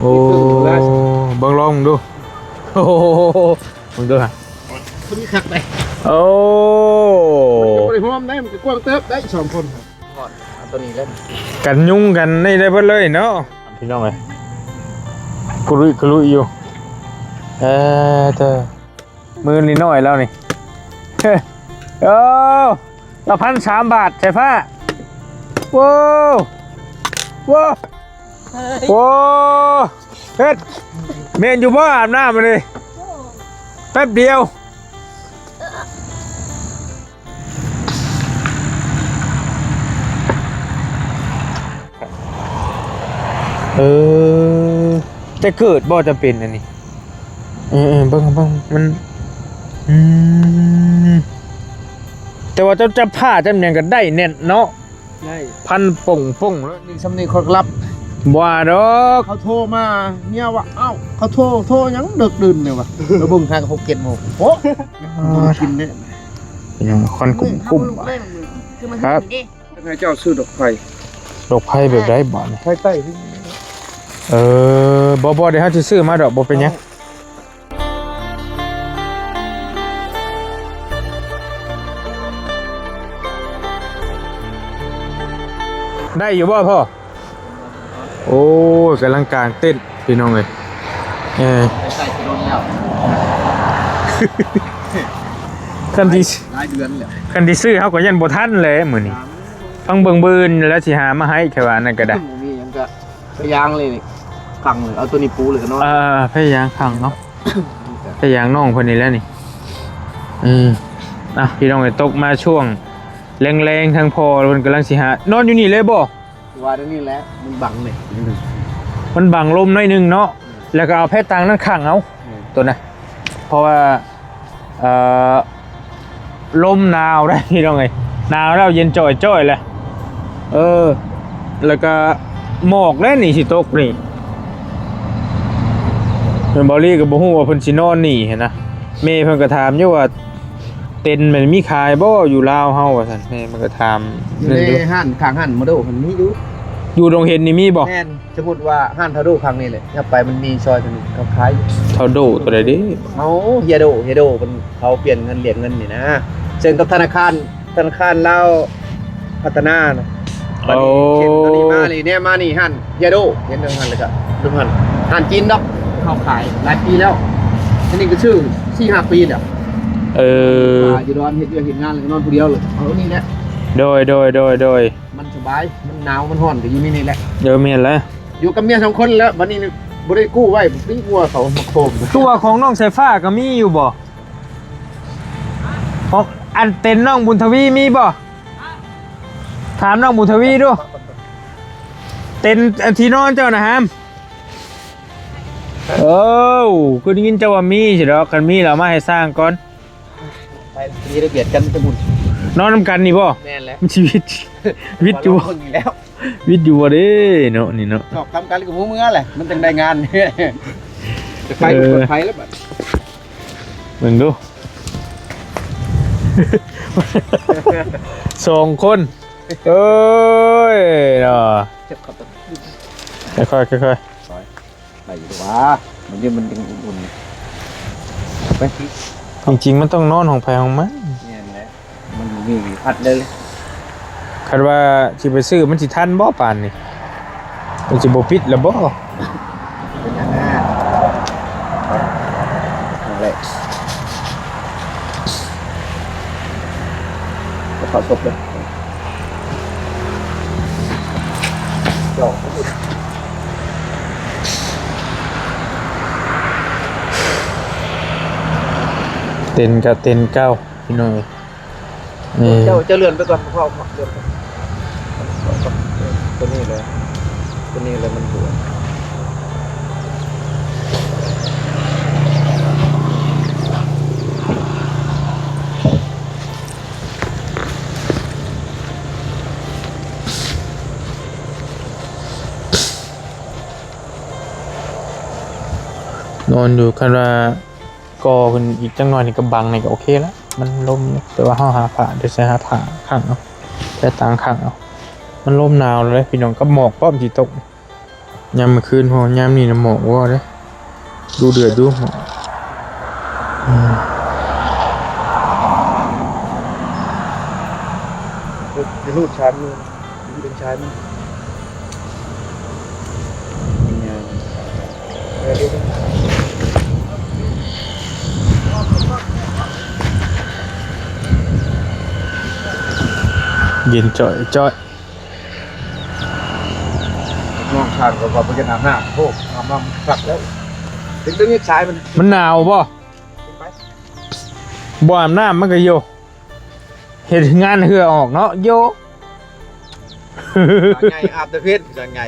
ໂອ້ ເບິ່ງລອງເບິ່ງດູ ໂອ້ ເບິ່ງດູ ມັນມີຄັກໄດ໋ ໂອ້ ມັນກໍບໍ່ໄດ້ຮ່ວມໄດ໋ ມັນກໍກວ້າງເຕີບໄດ໋ ສອງຄົນ ຮອດ ເອົາຕົວນີ້ແລ້ວ ກັນຍຸງກັນນີ້ໄດ້ເບິດເລີຍເນາະ ພີ່ນ້ອງເອີຍ ກະລຸຍກະລຸຍຢູ່ ເອີ ເຕີ ມືນີ້ນ້ອຍແລ້ວນີ້ ໂອ້ ລະພັນສາມບາດ ສາຍຟ້າ ໂອ້ ໂອ້ ໂອ້ ເຮັດ ແມ່ນຢູ່ບໍ່ ອາບນ້ຳມື້ນີ້ ແປັບດຽວ ເອີ ແຕ່ເກີດບໍ່ຈຳເປັນອັນນີ້ ເອີໆ ເບິ່ງ ເບິ່ງ ມັນ ອືມ ແຕ່ວ່າເຈົ້າຈັບຜ້າຈັບຫຍັງກໍໄດ້ແໜ້ນເນາະ ໄດ້ ພັນປົງໆ ເລີຍ ນີ້ ຊ່ຳນີ້ຂ້ອຍກໍລັບ ບໍ່ວ່າດອກ ເຂົາໂທມາ ເມຍວ່າ ເອົ້າ ເຂົາໂທ ໂທຫຍັງເດິກດື່ນນີ້ວະ ແລ້ວເບິ່ງຫາ ຫົກເຈັດໂມງ ໂອ້ ກິນເດ້ ຍັງຄວັນກຸ້ມໆ ຄືມັນ ຄັບ ເປັນເດ້ ໃຫ້ເຈົ້າຊື້ດອກໄຟ ດອກໄຟແບບໃດບາດນີ້ ໄຟໃຕ້ ເອີ ບໍ່ໆ ດຽວເຮົາຊິຊື້ມາດອກ ບໍ່ເປັນຫຍັງ ໄດ້ຢູ່ບໍ່ພໍ່? ໂອ້ຍ ກຳລັງກາງເຕັນພີ່ນ້ອງເອີຍ ເອີ ໃກ້ຈະດົນແລ້ວ ຄັນທີ່ ຫຼາຍເດືອນແລ້ວ ຄັນທີ່ຊື້ເຮົາກໍຍັງບໍ່ທັນແຫຼະມື້ນີ້ ຟັງເບິ່ງມື້ອື່ນແລ້ວຊິຫາມາໃຫ້ ແຄ່ວ່ານັ້ນກໍໄດ້ ບໍ່ມີຫຍັງກໍພະຍາງເລີຍນີ້ ຂັງເລີຍ ເອົາຕົວນີ້ປູເລີຍກໍນອນ ອ່າ ພະຍາງຂັງເນາະ ພະຍາງນ້ອງເພິ່ນນີ້ແຫຼະນີ້ ອືມ ອ່ະ ພີ່ນ້ອງເອີຍ ຕົກມາຊ່ວງແລງໆ ທາງພໍ່ເພິ່ນກຳລັງຊິຫາ ນອນຢູ່ນີ້ເລີຍບໍ່? ວ່າແນວນີ້ແຫຼະ ມັນບັງເດ້ ມັນບັງລົມໜ້ອຍໜຶ່ງເນາະ ແລ້ວກໍເອົາແພຕ່າງນັ້ນຂັງເອົາ ແມ່ນ ໂຕນະ ເພາະວ່າ ເອີ ລົມໜາວໄດ໋ພີ່ນ້ອງເອີຍ ໜາວແລ້ວເຢັນຈ່ອຍໆ ແຫຼະ ເອີ ແລ້ວກໍໝອກແຫຼະນີ້ຊິຕົກນີ້ ເພິ່ນ ເບົາລີກໍບໍ່ຮູ້ວ່າເພິ່ນຊິນອນນີ້ຫັ້ນນະ ແມ່ເພິ່ນກໍຖາມຢູ່ວ່າ ເຕັນແມ່ນມີຂາຍບໍ່ຢູ່ລາວເຮົາວ່າຊັ້ນ ແມ່ມັນກໍຖາມ ຢູ່ໃນຮ້ານຂ້າງຮ້ານມາໂດມັນມີຢູ່ ຢູ່ດົງເຫັນນີ້ມີບໍ່? ແມ່ນ ສົມມຸດວ່າຮ້ານທາໂດຂ້າງນີ້ແຫຼະ ຍັບໄປມັນມີຊອຍຕົວນີ້ເຂົາຂາຍຢູ່ ທາໂດຕົວໃດເດ້? ເອົາ ເຮຍໂດ ເຮຍໂດ ເພິ່ນເຂົາປ່ຽນເງິນລຽກເງິນນີ້ນະ ເຊິ່ງກັບທະນາຄານ ທະນາຄານລາວພັດທະນານະ ບາດນີ້ ໂອ້ ເຫັນຕົວນີ້ມານີ້ ແນມມານີ້ ຮ້ານເຮຍໂດ ເຫັນເລື່ອງຫັ້ນແລ້ວກໍເລື່ອງຫັ້ນ ຮ້ານຈີນດອກ ເຂົາຂາຍຫຼາຍປີແລ້ວ ອັນນີ້ກໍຊື່ສີ່ຫ້າປີແລ້ວ ເອີ ຢູ່ດອນເຮັດວຽກເຮັດງານແລ້ວກໍນອນຜູ້ດຽວເລີຍ ເອົານີ້ແຫຼະ ໂດຍ ໂດຍ ໂດຍ ໂດຍ ມັນສະບາຍ ມັນໜາວ ມັນຮ້ອນ ກໍຢູ່ໃນນີ້ແຫຼະ ເອີ ແມ່ນແຫຼະ ຢູ່ກັບເມຍສອງຄົນແລ້ວ ບາດນີ້ບໍ່ໄດ້ກູ້ໄວ້ ຕີງົວເຂົາມາໂຄມ ຕົວຂອງນ້ອງສາຍຟ້າກໍມີຢູ່ບໍ່? ຂອງ ອັນເຕັນນ້ອງບຸນທະວີມີບໍ່? ຖາມນ້ອງບຸນທະວີດູ ເຕັນອັນທີ່ນອນເຈົ້ານະຫາມ ເອີ ຄືໄດ້ຍິນເຈົ້າວ່າມີຊິດອກ ຄັນມີແລ້ວເອົາມາໃຫ້ຊ່າງກ່ອນ ໄປ ມີລະບຽບກັນຕະບຸນ ນອນນຳກັນນີ້ບໍ່? ແມ່ນແຫຼະ ມັນຊີວິດ ວິດຢູ່ບໍ່? ເບິ່ງນີ້ແລ້ວ ວິດຢູ່ບໍ່ເດ້ເນາະ ນີ້ເນາະ ຊອກທຳກັນກໍຮູ້ເມືອແຫຼະ ມັນຈັ່ງໄດ້ງານ ຈະໄປ ເອີ ບໍ່ປອດໄພແລ້ວບັດ ເບິ່ງດູ ສອງຄົນ ເອີຍເນາະ ຄ່ອຍໆ ຄ່ອຍໆ ໄປຢູ່ວ່າ ມັນຢູ່ ມັນຍັງອຸ່ນໆ ໄປ ຈິງໆ ມັນຕ້ອງນອນຂອງໃຜຂອງມັນ ແມ່ນແຫຼະ ມັນມີພັດເລີຍ ຄັນວ່າຊິໄປຊື້ ມັນຊິທັນບໍ່ປານນີ້? ມັນຊິບໍ່ປິດລະບໍ່? ເປັນຫຍັງນະ? ນັ້ນແຫຼະ ເຂົ້າສົບເດີ ເຈົ້າ ເຕັນກະເຕັນເກົ່າ ພີ່ນ້ອງເອີຍ ເອີ ເຈົ້າ ເຈົ້າເລື່ອນໄປກ່ອນ ພໍ່ເລື່ອນໄປ ຕົວນີ້ແຫຼະ ຕົວນີ້ແຫຼະມັນບວມ ນອນຢູ່ ຄັນວ່າ ກໍຂຶ້ນອີກຈັກໜ້ອຍນີ້ກໍບັງນີ້ກໍໂອເຄລະ ມັນລົມ ແຕ່ວ່າເຮົາຫາຜ້າ ດຽວຊິຫາຜ້າຂັງເອົາ ແພຕ່າງຂັງເອົາ ມັນລົມໜາວເລີຍພີ່ນ້ອງ ກັບໝອກພ້ອມຊິຕົກ ຍາມມື້ຄືນ ເພາະຍາມນີ້ນະໝອກເວົ້າເດ້ ດຸເດືອດຢູ່. ອືມ ຈະຮູດຊານມື ເປັນຊານມື ເຢັນຈ່ອຍໆ. ນ້ອງຊານກໍວ່າບໍ່ຢາກອາບນ້ຳ ໂອ້ ອາບນ້ຳຄັກແລ້ວ ເປັນຕົວນີ້ຊາຍມັນ ມັນໜາວບໍ່? ໄປ ບໍ່ອາບນ້ຳມັນກໍຢູ່ ເຮັດງານເຫື່ອອອກເນາະ ໂຢ ໃຫຍ່ອາບແຕ່ເພັດ ໃຫຍ່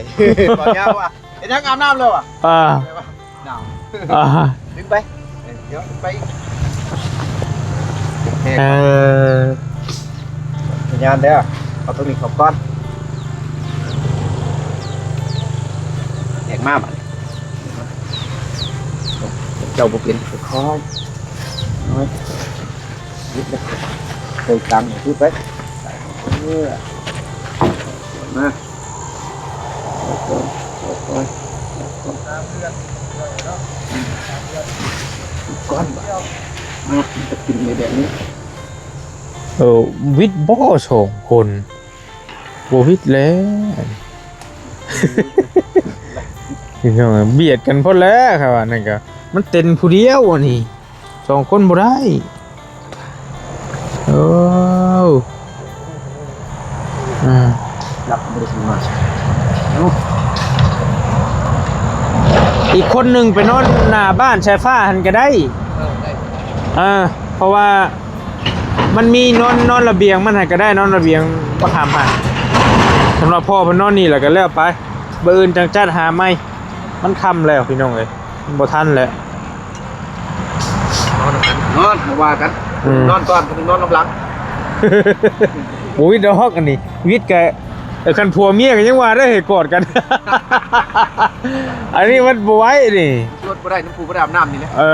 ບອກຍາວວ່າ ເຮັດຫຍັງອາບນ້ຳແລ້ວອະ? ອ່າ ໜາວ ອ່າ ດຶງໄປ ເອີ ດຽວໄປ ເອີ ຍານເດີ ເອົາຕົງນີ້ເຂົ້າກ່ອນ ແຫກມາບາດນີ້ ເຈົ້າບໍ່ເປັນ ຄ່ອຍ ຄ່ອຍ ເຮັດເດີ ເອົາຕັງຂຶ້ນໄປ ເອີ ມາ ກ່ອນ ເນາະ ມັນຈະກິນໃນແບບນີ້ ເອີ ວິດບໍ່ສອງຄົນ ບໍ່ວິດແລ້ວ ພີ່ນ້ອງ ບຽດກັນໂພດແລ້ວ ຂ້ອຍວ່ານັ້ນກະ ມັນເຕັນຜູ້ດຽວອັນນີ້ ສອງຄົນບໍ່ໄດ້ ໂອ້ ອ່າ ລັກບໍ່ໄດ້ສະມາດ ເອົ້າ ອີກຄົນໜຶ່ງໄປນອນໜ້າບ້ານສາຍຟ້າຫັ້ນກະໄດ້ ເອີ ໄດ້ ອ່າ ເພາະວ່າມັນມີນອນ ນອນລະບຽງມັນຫັ້ນກະໄດ້ ນອນລະບຽງບັກຫຳຫັ້ນ ສຳລັບພໍ່ເພິ່ນນອນນີ້ລະກະແລ້ວໄປ ມື້ອື່ນຈັ່ງຈັດຫາໃໝ່ ມັນຄ່ຳແລ້ວພີ່ນ້ອງເອີຍ ມັນບໍ່ທັນແລ້ວ. ນອນນຳກັນ ນອນ ບໍ່ວ່າກັນ ອືມ ນອນກ່ອນ ນອນນຳຫຼັງ ບໍ່ວິດດອກອັນນີ້ ວິດກະ ຄັນຜົວເມຍກະຍັງວ່າໄດ້ໃຫ້ກອດກັນ ອັນນີ້ມັນບໍ່ໄຫວນີ້ ລດບໍ່ໄດ້ ນ້ຳປູບໍ່ໄດ້ອາບນ້ຳນີ້ແຫຼະ ເອີ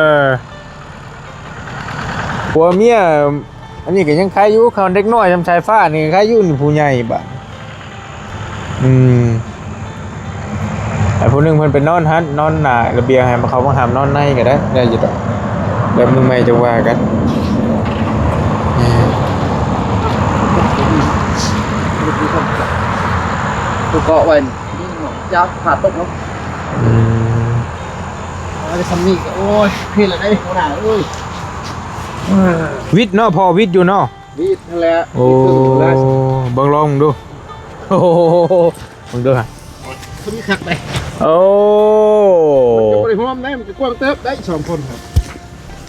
ຜົວເມຍ ອັນນີ້ກະຍັງໄຄຢູ່ ເຂົາເດັກນ້ອຍນຳສາຍຟ້ານີ້ໄຄຢູ່ ນີ້ຜູ້ໃຫຍ່ບາດ ອືມ ໃຫ້ຜູ້ໜຶ່ງເພິ່ນໄປນອນຫັ້ນ ນອນໜ້າລະບຽງ ໃຫ້ເຂົາມາຫາມນອນໃນກໍໄດ້ ໄດ້ຢູ່ດອກ ແບບມື້ໃໝ່ຈັ່ງວ່າກັນ ເກາະໄວ້ ຢາກພາຕົກເນາະ ອືມ ເອົາໄດ້ຊ່ຳນີ້ກໍ ໂອ້ຍ ເພແລ້ວເດ້ ຫົວໜ້າເອີຍ ວິດເນາະ ພໍວິດຢູ່ເນາະ ວິດຫັ້ນແຫຼະ ໂອ້ ເບິ່ງລອງເບິ່ງດູ ໂອ້ ເບິ່ງດູຫະ ພໍດີຄັກເດ້ ໂອ້ ມັນກໍບໍ່ໄດ້ຮ່ວມເດ້ ມັນກໍກວ້າງເຕີບໄດ້ສອງຄົນ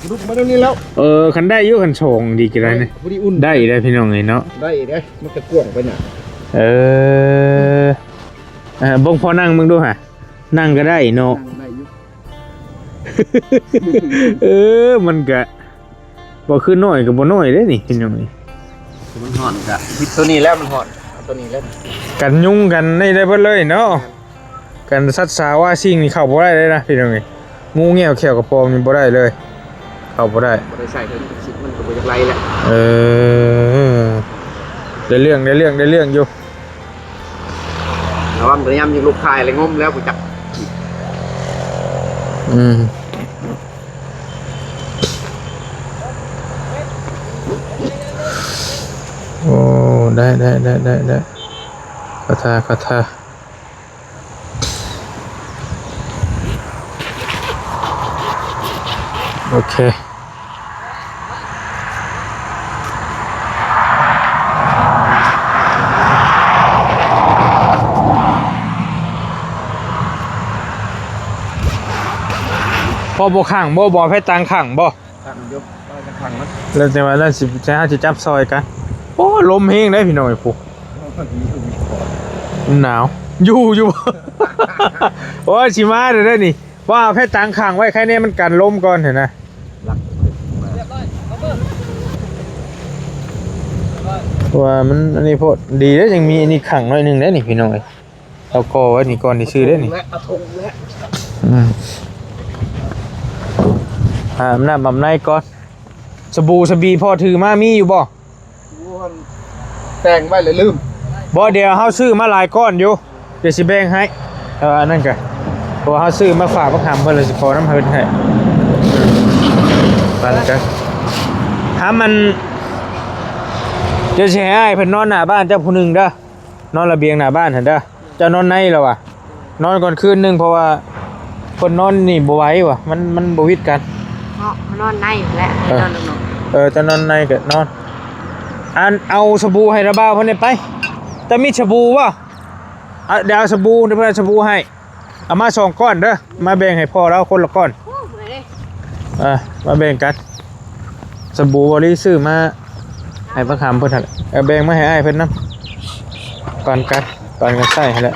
ລຸກມາດຽວນີ້ແລ້ວ ເອີ ຄັນໄດ້ຢູ່ ຄັນສອງດີກໍໄດ້ນະ ພໍດີອຸ່ນ ໄດ້ໄດ້ພີ່ນ້ອງເອີຍເນາະ ໄດ້ເດ້ ມັນກໍກວ້າງໄປນະ ເອີ ເອີ ເບິ່ງພໍນັ່ງເບິ່ງດູຫະ ນັ່ງກໍໄດ້ເນາະ ນັ່ງໄດ້ຢູ່ ເອີ ມັນກະ ບໍ່ຄືນ້ອຍກໍບໍ່ນ້ອຍເດ້ນີ້ ເຫັນຫຍັງນີ້ ມັນຮ້ອນກະ ໂຕນີ້ແຫຼະມັນຮ້ອນ ເອົາໂຕນີ້ແຫຼະ ກັນຍຸງກັນນີ້ໄດ້ເບິດເລີຍເນາະ ກັນສັດສາວາສິ່ງນີ້ເຂົ້າບໍ່ໄດ້ເລີຍນະພີ່ນ້ອງເອີຍ ງູແງວແຂ້ວກະປອມນີ້ບໍ່ໄດ້ເລີຍ ເຂົ້າບໍ່ໄດ້ ບໍ່ໄດ້ໃສ່ເຖິງ ມັນກໍບໍ່ຢາກໄລ່ແຫຼະ ເອີ ໄດ້ເລື່ອງ ໄດ້ເລື່ອງ ໄດ້ເລື່ອງຢູ່ ລະວັງເດີ ຍາມຍິງລູກຄ້າຍແລ້ວງົມແລ້ວ ບໍ່ຈັກ ອືມ ໂອ້ ໄດ້ ໄດ້ ໄດ້ ໄດ້ ຄາຖາ ຄາຖາ ໂອເຄ ພໍບໍ່ຂັງບໍ່? ບໍ່ເອົາໄຟຕາງຂັງບໍ່? ຂັງຢູ່ ເອົາໄວ້ຂັງມັນ ແລ້ວແຕ່ວ່ານັ້ນຊິ ເຮົາຊິຈັບຊ່ອຍກັນ. ໂອ້ ລົມແຮງເດ້ພີ່ນ້ອງເອີຍ ພຸ້ນ ມັນໜາວ ຢູ່ ຢູ່ ໂອ້ຍ ຊິມາແລ້ວເດ້ນີ້. ວ່າເອົາແພຕັງຂັງໄວ້ ໃຄແນ່ມັນກັນລົມກ່ອນຫັ້ນນະ ເພາະວ່າມັນອັນນີ້ໂພດ. ດີເດ້ ຍັງມີອັນນີ້ຂັງໜ້ອຍໜຶ່ງເດ້ນີ້ພີ່ນ້ອງເອີຍ. ເອົາກໍໄວ້ນີ້ກ່ອນຊື່ໆເດ້ນີ້ ແລະ ອາບນ້ຳອາບໃນກ່ອນ. ສະບູສະບີພໍ່ຖືມາມີຢູ່ບໍ່? ແຕ່ງໄວ້ແລ້ວລືມ. ບໍ່ ດຽວເຮົາຊື້ມາຫຼາຍກ້ອນຢູ່ ດຽວຊິແບ່ງໃຫ້. ເອີ ອັນນັ້ນກະ ເພາະວ່າເຮົາຊື້ມາຝາກບັກຫຳເພິ່ນ ແລ້ວຊິຂໍນຳເພິ່ນໃຫ້ ປັນກັນ. ຫາມັນ ເຈົ້າຊິໃຫ້ອ້າຍເພິ່ນນອນໜ້າບ້ານເຈົ້າຜູ້ໜຶ່ງເດີ ນອນລະບຽງໜ້າບ້ານຫັ້ນເດີ. ເຈົ້ານອນໃນລະວະ ນອນກ່ອນຄືນໜຶ່ງ ເພາະວ່າເພິ່ນນອນນີ້ບໍ່ໄຫວວະ ມັນ ມັນບໍ່ຫວິດກັນເນາະ. ມານອນໃນແຫຼະ ເອີ ນອນນອກ ເອີ ເຈົ້ານອນໃນກໍນອນ. ອັນ ເອົາສະບູໃຫ້ລະບ່າວເພິ່ນໄດ້ໄປ. ເຈົ້າມີສະບູບໍ່? ອະ ດຽວເອົາສະບູ ດຽວເພິ່ນເອົາສະບູໃຫ້. ເອົາມາສອງກ້ອນເດີ ມາແບ່ງໃຫ້ພໍ່ລາວຄົນລະກ້ອນ. ໂອ້ ເອີ ມາແບ່ງກັນ. ສະບູບໍລິຊື້ມາໃຫ້ບັກຫຳເພິ່ນຫັ້ນ ເອົາແບ່ງມາໃຫ້ອ້າຍເພິ່ນນຳ ປັນກັນ ປັນກັນໃຊ້ຫັ້ນແຫຼະ.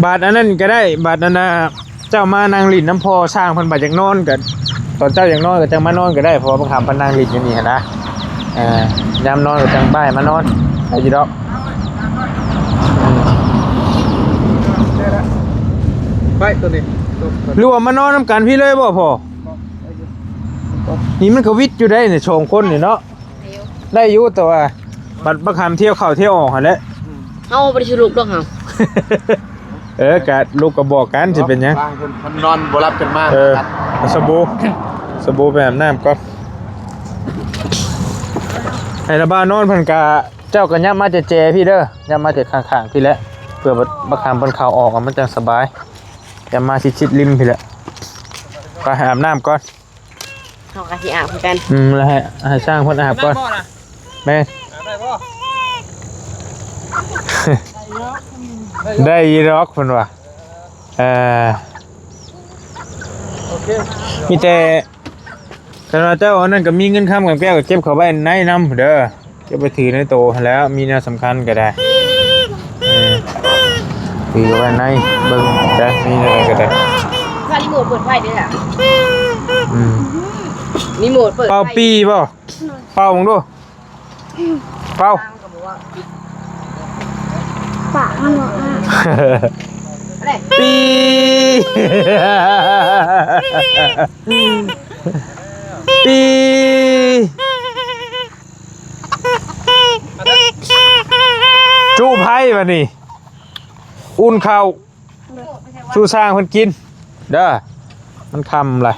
ບາດອັນນັ້ນກໍໄດ້ ບາດນັ້ນນະ ເຈົ້າມານັ່ງຫຼິ້ນນຳພໍ່ຊ່າງເພິ່ນ ບາດຢາກນອນກໍ ຕອນເຈົ້າຢາກນອນກໍຈັ່ງມານອນກໍໄດ້ ເພາະວ່າບັກຫຳເພິ່ນນັ່ງຫຼິ້ນຢູ່ນີ້ຫັ້ນນະ. ເອີ ຍາມນອນກໍຈັ່ງບາຍມານອນ ໄດ້ຢູ່ດອກ. ອືມ ໄປໂຕນີ້ ຫຼືວ່າມານອນນຳກັນພີ້ເລີຍບໍ່ພໍ່? ນີ້ມັນກໍຫວິດຢູ່ໄດ໋ນີ້ ສອງຄົນນີ້ເນາະ ໄດ້ຢູ່ ແຕ່ວ່າບັດບັກຫຳທ່ຽວເຂົ້າທ່ຽວອອກຫັ້ນແຫຼະ. ເຮົາບໍ່ໄດ້ຊິລຸກດອກເຮົາ. ເອີ ກະລຸກກໍບອກກັນ ຊິເປັນຫຍັງ? ບາງຄົນນອນບໍ່ຫຼັບກັນມາ. ເອີ ເອົາສະບູ ສະບູໄປອາບນ້ຳກ່ອນ. ໃຫ້ລະບ່າວນອນເພິ່ນກະ ເຈົ້າກໍຫຍັບມາແຈໆພີ້ເດີ ຫຍັບມາແຈຂ້າງໆພີ້ແຫຼະ ເພື່ອບັກ ບັກຫຳເພິ່ນເຂົ້າອອກ ມັນຈັ່ງສະບາຍ. ຫຍັບມາຊິດໆລິມພີ້ແຫຼະ. ໄປອາບນ້ຳກ່ອນ. ເຮົາກໍຊິອາບຄືກັນ. ອືມ ແລ້ວໃຫ້ ໃຫ້ຊ່າງເພິ່ນອາບກ່ອນ. ແມ່ນ ອາບໄດ້ບໍ່? ໄດ້ຢູ່ດອກເພິ່ນວ່າ. ເອີ ໂອເຄ ມີແຕ່ ຄັນວ່າເຈົ້າອັນນັ້ນກໍມີເງິນຄຳກັບແກ້ວ ກໍເກັບເຂົ້າໄວ້ໃນນຳເດີ ເກັບໄວ້ຖືໃນໂຕຫັ້ນແຫຼະ ມີແນວສຳຄັນກໍໄດ້. ເອີ ຖືໄວ້ໃນ ເບິ່ງໄດ້ ມີແນວໃດກໍໄດ້. ວ່າຣີໂມດເປີດໄຟເດີ. ອືມ ຣີໂມດເປີດໄຟ. ເປົ່າປີບໍ່? ເປົ່າເບິ່ງດູ. ເປົ່າ ປາກມັນບໍ່ອ້າ. ປີ ປີ ຈູ້ໄຟບາດນີ້ ອຸ່ນເຂົ້າ ສູ່ຊ່າງເພິ່ນກິນເດີ ມັນຄ່ຳລະ.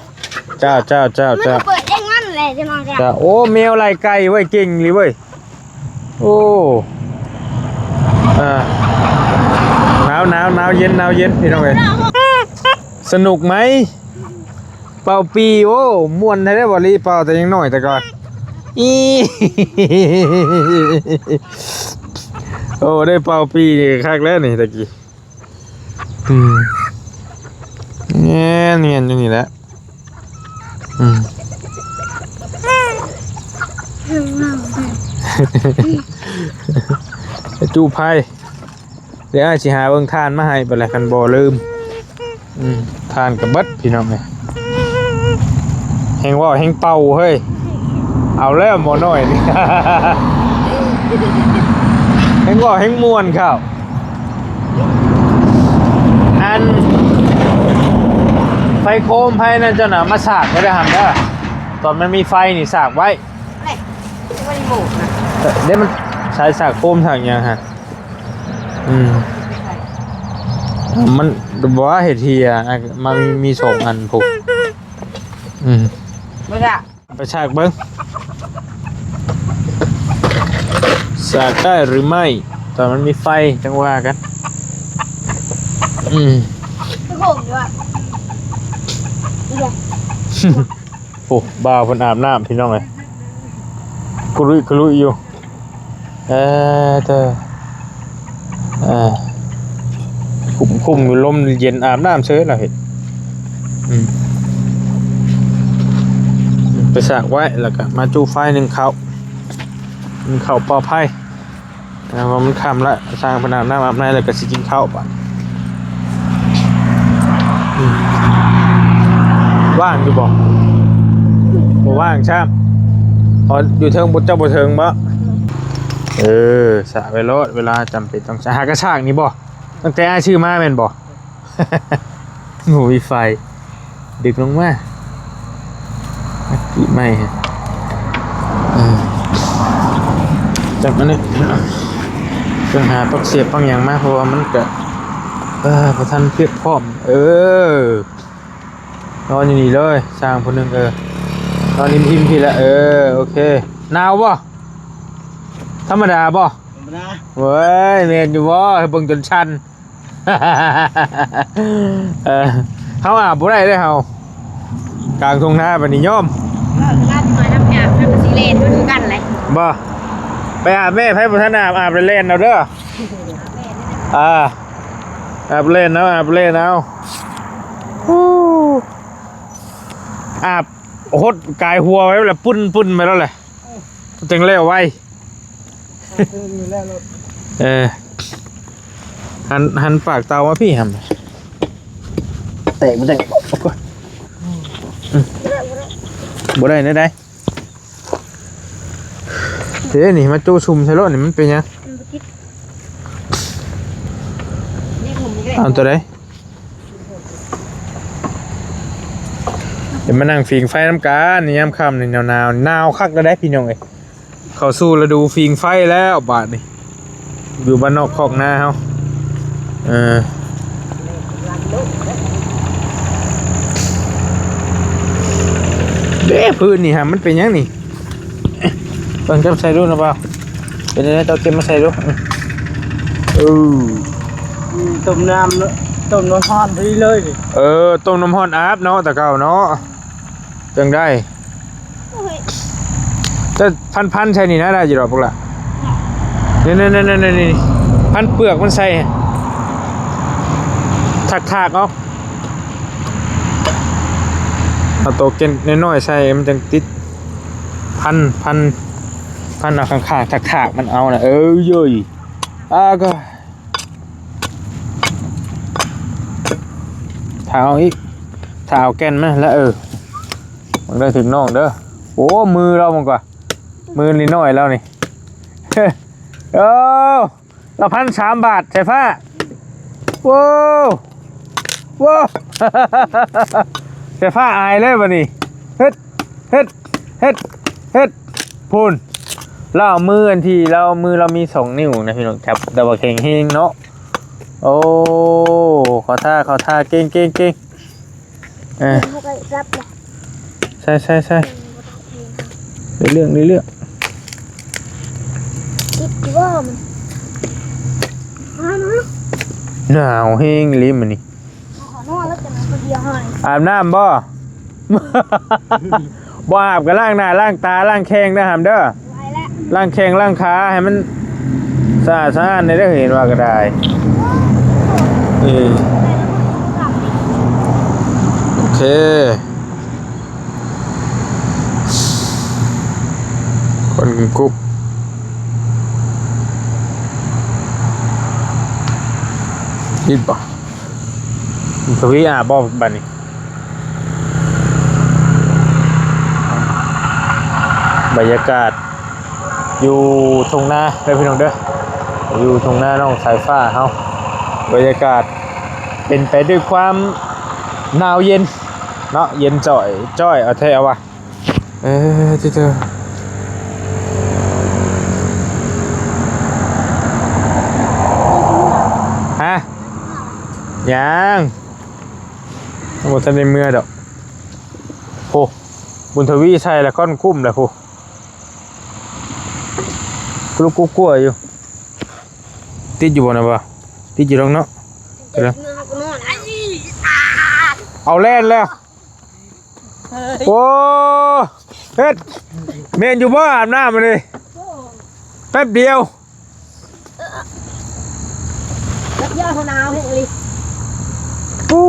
ເຈົ້າ ເຈົ້າ ເຈົ້າ ມັນກໍເປີດໄດ້ງານແຫຼະ ເຈົ້າ ເຈົ້າ. ໂອ້ ແມວໄລ່ໄກ່ເວີຍ ເກັ່ງອີ່ຫຼີເວີຍ. ໂອ້ ເອີ ໜາວ ໜາວ ໜາວເຢັນ ໜາວເຢັນ ພີ່ນ້ອງເອີຍ. ສະໜຸກໄໝ? ເປົ່າປີ ໂອ້ ມ່ວນແທ້ເດ້ ບໍ່ລີເປົ່າແຕ່ຍັງນ້ອຍແຕ່ກ່ອນ. ອີ ໂອ້ ໄດ້ເປົ່າປີນີ້ຄັກແລ້ວນີ້ຕະກີ້. ອືມ ແມ່ນ ແມ່ນຢູ່ນີ້ແຫຼະ. ອືມ ຈູ້ໄຟ ດຽວອ້າຍຊິຫາເບິ່ງຖ່ານມາໃຫ້ ບັດແລ້ວຄັນບໍ່ລືມ. ອືມ ຖ່ານກໍເບິດ ພີ່ນ້ອງເອີຍ. ແຮງເວົ້າແຮງເປົ່າເຮີ້ຍ. ເອົາແລ້ວໝໍນ້ອຍນີ້ ແຮງເວົ້າແຮງມ່ວນເຂົ້າ. ອັນ ໄຟໂຄມໄຟນັ້ນເຈົ້ານະ ມາສາກໄວ້ເດີຫຳເດີ. ຕອນມັນມີໄຟນີ້ສາກໄວ້. ເດ້ ມັນສາຍສາກໂຄມສາກຫຍັງຫັ້ນ. ອືມ ມັນບໍ່ເຮັດເຮຍ ມັນມີສອງອັນພຸ້ນ. ອືມ ບໍ່ຊະ ໄປສາກເບິ່ງ ສາກໄດ້ຫຼືໄມ່ ຕອນມັນມີໄຟຈັ່ງວ່າກັນ. ອືມ ຄືໂຮງຢູ່ອະ. ໂອ້ ບ່າວເພິ່ນອາບນ້ຳ ພີ່ນ້ອງເອີຍ ກະລຸຍກະລຸຍຢູ່. ເອີ ເຕີ ເອີ ຄຸ້ມໆຢູ່ ລົມເຢັນ ອາບນ້ຳເສີຍລາວເຮັດ. ອືມ ໄປສາກໄວ້ ແລ້ວກໍມາຈູ້ໄຟ ໜຶ້ງເຂົ້າ ໜຶ້ງເຂົ້າເປົ່າໄຟ. ແລ້ວມັນຄ່ຳລະ ຊ່າງເພິ່ນອາບນ້ຳອາບໃນ ແລ້ວກໍຊິກິນເຂົ້າບາດ. ອືມ ວ່າງຢູ່ບໍ່? ບໍ່ວ່າງຊ້ຳ. ອໍ ຢູ່ເທິງ ບໍ່ ເຈົ້າບໍ່ເທິງບໍ່? ເອີ ສາກໄວ້ໂລດ ເວລາຈຳເປັນຕ້ອງສາກ. ຫາກະສາກນີ້ບໍ່? ຕັ້ງແຕ່ອ້າຍຊື້ມາແມ່ນບໍ່? ໂຫ ມີໄຟ ດຶງລົງມາ ມາກີດໃໝ່. ເອີ ຈັບອັນນີ້ ຕ້ອງຫາປັກສຽບປັກຫຍັງມາ ເພາະວ່າມັນກະ ເອີ ບໍ່ທັນປຽກພ້ອມ. ເອີ ນອນຢູ່ນີ້ເລີຍ ຊ່າງຜູ້ໜຶ່ງ. ເອີ ນອນອີ່ມໆ ພີ້ລະ. ເອີ ໂອເຄ. ໜາວບໍ່? ທຳມະດາບໍ່? ທຳມະດາ. ເວີຍ ແມ່ນຢູ່ບໍ່? ໃຫ້ເບິ່ງຈົນສັ່ນ. ເອີ ເຮົາອາບບໍ່ໄດ້ເດ້ເຮົາ ກາງທົ່ງນາບັດນີ້ຍອມ. ເອີ ເວລາທີ່ມານຳອາບ ມັນກໍຊິແລ່ນຄືກັນແຫຼະ. ບໍ່ ໄປອາບແມ່ ໃຜບໍ່ທັນອາບ ອາບແລ້ວແລ່ນເອົາເດີ. ອ່າ ອາບແລ່ນເອົາ ອາບແລ່ນເອົາ. ອາບຫົດກາຍຫົວໄວ້ແລ້ວ ປຸ້ນໆ ໄປແລ້ວແຫຼະ ຈັ່ງແລ້ວໄວ. ເອີ ຫັນ ຫັນປາກເຕົາມາພີ້ຫັ້ນ ແຕກບໍ່ແຕກ. ໂອ້ຍ ອືມ ບໍ່ໄດ້ແນວໃດ. ເດ້ນີ້ ມາຈຸສຸມໃສ່ໂລດນີ້ ມັນເປັນຫຍັງ? ເອົາຕົວໃດ? ດຽວມານັ່ງຜິງໄຟນຳກັນ ຍາມຄ່ຳນີ້ໜາວໆ ໜາວຄັກແລ້ວເດ້ພີ່ນ້ອງເອີຍ. ເຂົ້າສູ່ລະດູຜິງໄຟແລ້ວບາດນີ້ ຢູ່ບ້ານນອກຄອກນາເຮົາ. ເອີ ເດ້ ພື້ນນີ້ຫາ ມັນເປັນຫຍັງນີ້? ເບິ່ງ ຈັບໃສ່ດູນະບ່າວ. ເປັນແນວໃດ ເຈົ້າເກັບມາໃສ່ດູ. ເອີ ອືມ ຕົ້ມນ້ຳ ຕົ້ມນ້ຳຮ້ອນພໍດີເລີຍນີ້. ເອີ ຕົ້ມນ້ຳຮ້ອນອາບເນາະ ແຕ່ເກົ່າເນາະ. ຈັ່ງໃດ? ໂອ້ຍ ແຕ່ພັນໆ ໃສ່ນີ້ນະ ໄດ້ຢູ່ດອກພວກລະ. ນີ້ໆໆໆ ພັນເປືອກມັນໃສ່ ຖາກໆ ເອົາ ເອົາໂຕເກັນນ້ອຍໆ ໃສ່ ມັນຈັ່ງຕິດ. ພັນ ພັນ ພັນເອົາຂ້າງໆ ຖາກໆ ມັນເອົານະ. ເອີ ເອີຍ ອາ ກໍ ຖ້າເອົາອີກ ຖ້າເອົາແກ່ນມາແລ້ວ ເອີ ເບິ່ງເດີ ຖືກນ້ອງເດີ. ໂອ້ ມືລາວມັນກວ່າ ມືນ້ອຍໆ ລາວນີ້. ໂອ້ ລະພັນສາມບາດ ສາຍຟ້າ. ໂອ້ ໂອ້ ສາຍຟ້າອາຍເລີຍບັດນີ້. ເຮັດ ເຮັດ ເຮັດ ເຮັດ ພຸ້ນ ລາວເອົາມືອັນທີ່ ລາວເອົາມື ລາວມີສອງນິ້ວນະພີ່ນ້ອງ ຈັບ ແຕ່ວ່າແຂງແຮງເນາະ. ໂອ້ ເຂົ້າທ່າ ເຂົ້າທ່າ ເກັ່ງ ເກັ່ງ ເກັ່ງ. ເອີ ໃສ່ ໃສ່ ໃສ່ ໄດ້ເລື່ອງ ໄດ້ເລື່ອງ. ຕິດຢູ່ບໍ່ມັນ? ໜາວແຮງອີ່ຫຼີມື້ນີ້. ອາບນ້ຳບໍ່? ບໍ່ອາບກໍລ້າງໜ້າລ້າງຕາລ້າງແຂ້ງເດີຫຳເດີ. ລ້າງແຂ້ງລ້າງຂາໃຫ້ມັນສະອາດສະອ້ານແດ່ເດີ ເຫັນວ່າກໍໄດ້. ເອີ ໂອເຄ. ຄົນກຸບ ອີກບໍ່? ທະວີອາບບໍ່ບັດນີ້? ບັນຍາກາດຢູ່ທົ່ງນາເດີພີ່ນ້ອງເດີ ຢູ່ທົ່ງນານ້ອງສາຍຟ້າເຮົາ. ບັນຍາກາດເປັນໄປດ້ວຍຄວາມໜາວເຢັນເນາະ ເຢັນຈ້ອຍ ຈ້ອຍເອົາແທ້ເອົາວ່າ. ເອີ ຕິເຕີ ຮະ? ຍັງ ບໍ່ທັນໄດ້ເມືອດອກ. ໂອ້ ບຸນທະວີໃສ່ລະກ້ອນກຸ້ມລະພຸ້ນ ກຸລຸກກຸກົວຢູ່. ຕິດຢູ່ບໍ່ນະບໍ່? ຕິດຢູ່ດອກເນາະ. ເອົາແລ່ນແລ້ວ. ໂອ້ ເຮັດ ແມ່ນຢູ່ບໍ່? ອາບນ້ຳອັນນີ້ແປັບດຽວ. ແປັບດຽວ ເຮົາໜາວແຮງອີ່ຫຼີ. ໂອ້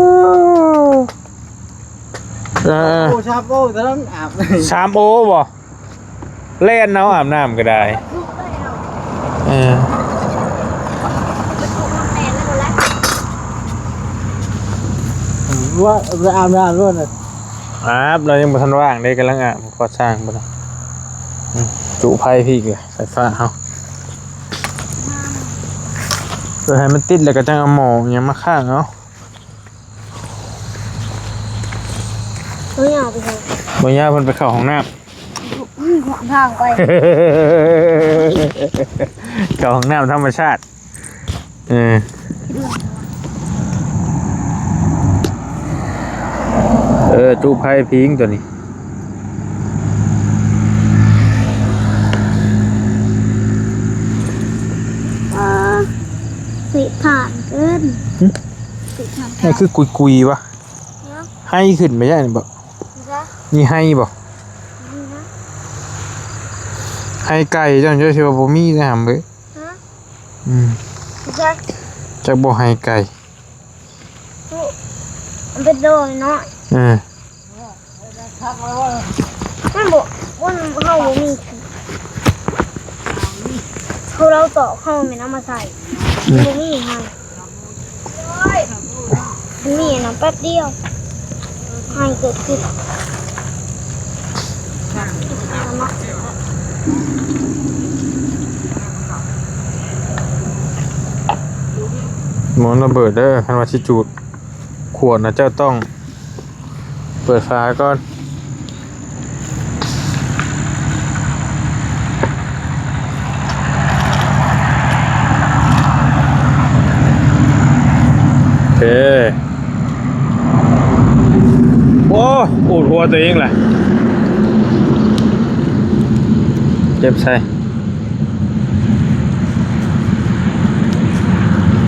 ເອີ ໂອ້ ຊາມໂອ ຕອນນັ້ນອາບ ຊາມໂອບໍ່? ແລ່ນເອົາອາບນ້ຳກໍໄດ້. ເອີ ວ່າໄປອາບນ້ຳໂລດນະ. ອາບ ລາວຍັງບໍ່ທັນວ່າງເດ້ ກຳລັງອາບ ກໍ່ສ້າງບໍ່ໄດ້. ອືມ ຈຸໄຟພີ້ກະ ໄຟຟ້າເຮົາ ເພື່ອໃຫ້ມັນຕິດ ແລ້ວກໍຈັ່ງເອົາໝໍ້ຫຍັງມາຄ້າງເອົາ. ບໍ່ຍາວໄປເນາະ ບໍ່ຍາວ ເພິ່ນໄປເຂົ້າຫ້ອງນ້ຳ. ອືມ ທາງໄປ ເຂົ້າຫ້ອງນ້ຳທຳມະຊາດ. ເອີ ຄິດວ່າ ຈະຈຸໄຟພິງຕົວນີ້. ເອີ ສີທານເກີນ. ຫຶ? ສີທານ ມັນຄືກຸຍໆວະ. ເນາະ ໄຮຂຶ້ນໄປໃຫຍ່ນີ້ບໍ? ນີ້ໄຮບໍ? ນີ້ນະ ໄຮໄກ່ ເຈົ້າ ເຈົ້າຊິວ່າບໍ່ມີແນວຫຳເອີຍ. ຮະ? ອືມ ຈັກບໍ່ໄຮໄກ່. ໂອ້ ມັນເປັນດອກນ້ອຍ. ເອີ ມັນບໍ່ ມັນ ເຮົາບໍ່ມີ ເຮົາ ລາວຕອກ ເຮົາແມ່ນເອົາມາໃສ່. ອືມ ມັນບໍ່ມີໃຫ້ ມັນມີອັນນັ້ນແປັບດຽວ ໃຫ້ເກີດຂຶ້ນ. ໝໍລະເບີດເດີ ຄັນວ່າຊິຈູດຂວດນະ ເຈົ້າຕ້ອງເປີດຝາກ່ອນ. ໂອເຄ. ໂອ້ ໂອ້ ຫົວຕົວເອງແຫຼະ ເຈັບໃສ່.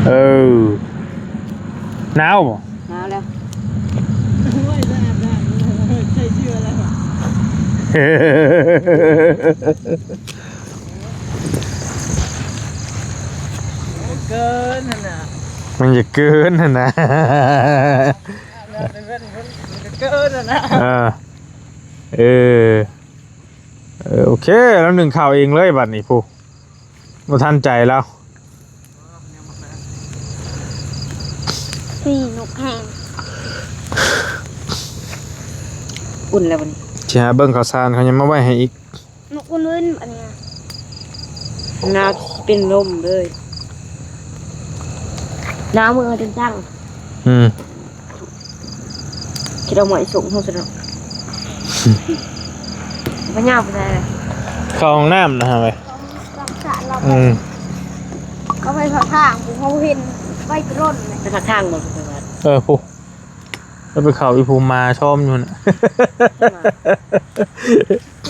ເອີ ໜາວບໍ່? ໜາວແລ້ວ. ເກີນຫັ້ນນະ ມັນຈະເກີນຫັ້ນນະ. ເອີ ເອີ ເອີ ໂອເຄ ລາວໜຶ້ງເຂົ້າເອງເລີຍບັດນີ້ ຜູ້ ບໍ່ທັນໃຈລາວ. ນີ້ນົກແຮງ ອຸ່ນແລ້ວບັດນີ້ ຊິຫາເບິ່ງເຂົ້າສານເຂົາຍັງມາໄວ້ໃຫ້ອີກ. ນົກອຸ່ນວຶ້ນອັນນີ້ ໜາວເປັນລົມເລີຍ ໜາວມືຈົນຈັງ. ອືມ ຄິດເອົາໝໍ້ສົ່ງເຮົາຊະເນາະ ພະຍາມໄປໃສ ເຂົ້າຫ້ອງນ້ຳນະເຮົາເວີຍ. ອືມ ເຂົາໄປພາກທາງ ຜູ້ເຮົາເຫັນໄປກະລ່ອນເລີຍ ໄປພາກທາງບໍ່? ເອີ ຜູ້ ແລ້ວໄປເຂົ້າອີ່ຜູ້ໝາຊອມຢູ່ຫັ້ນນະ.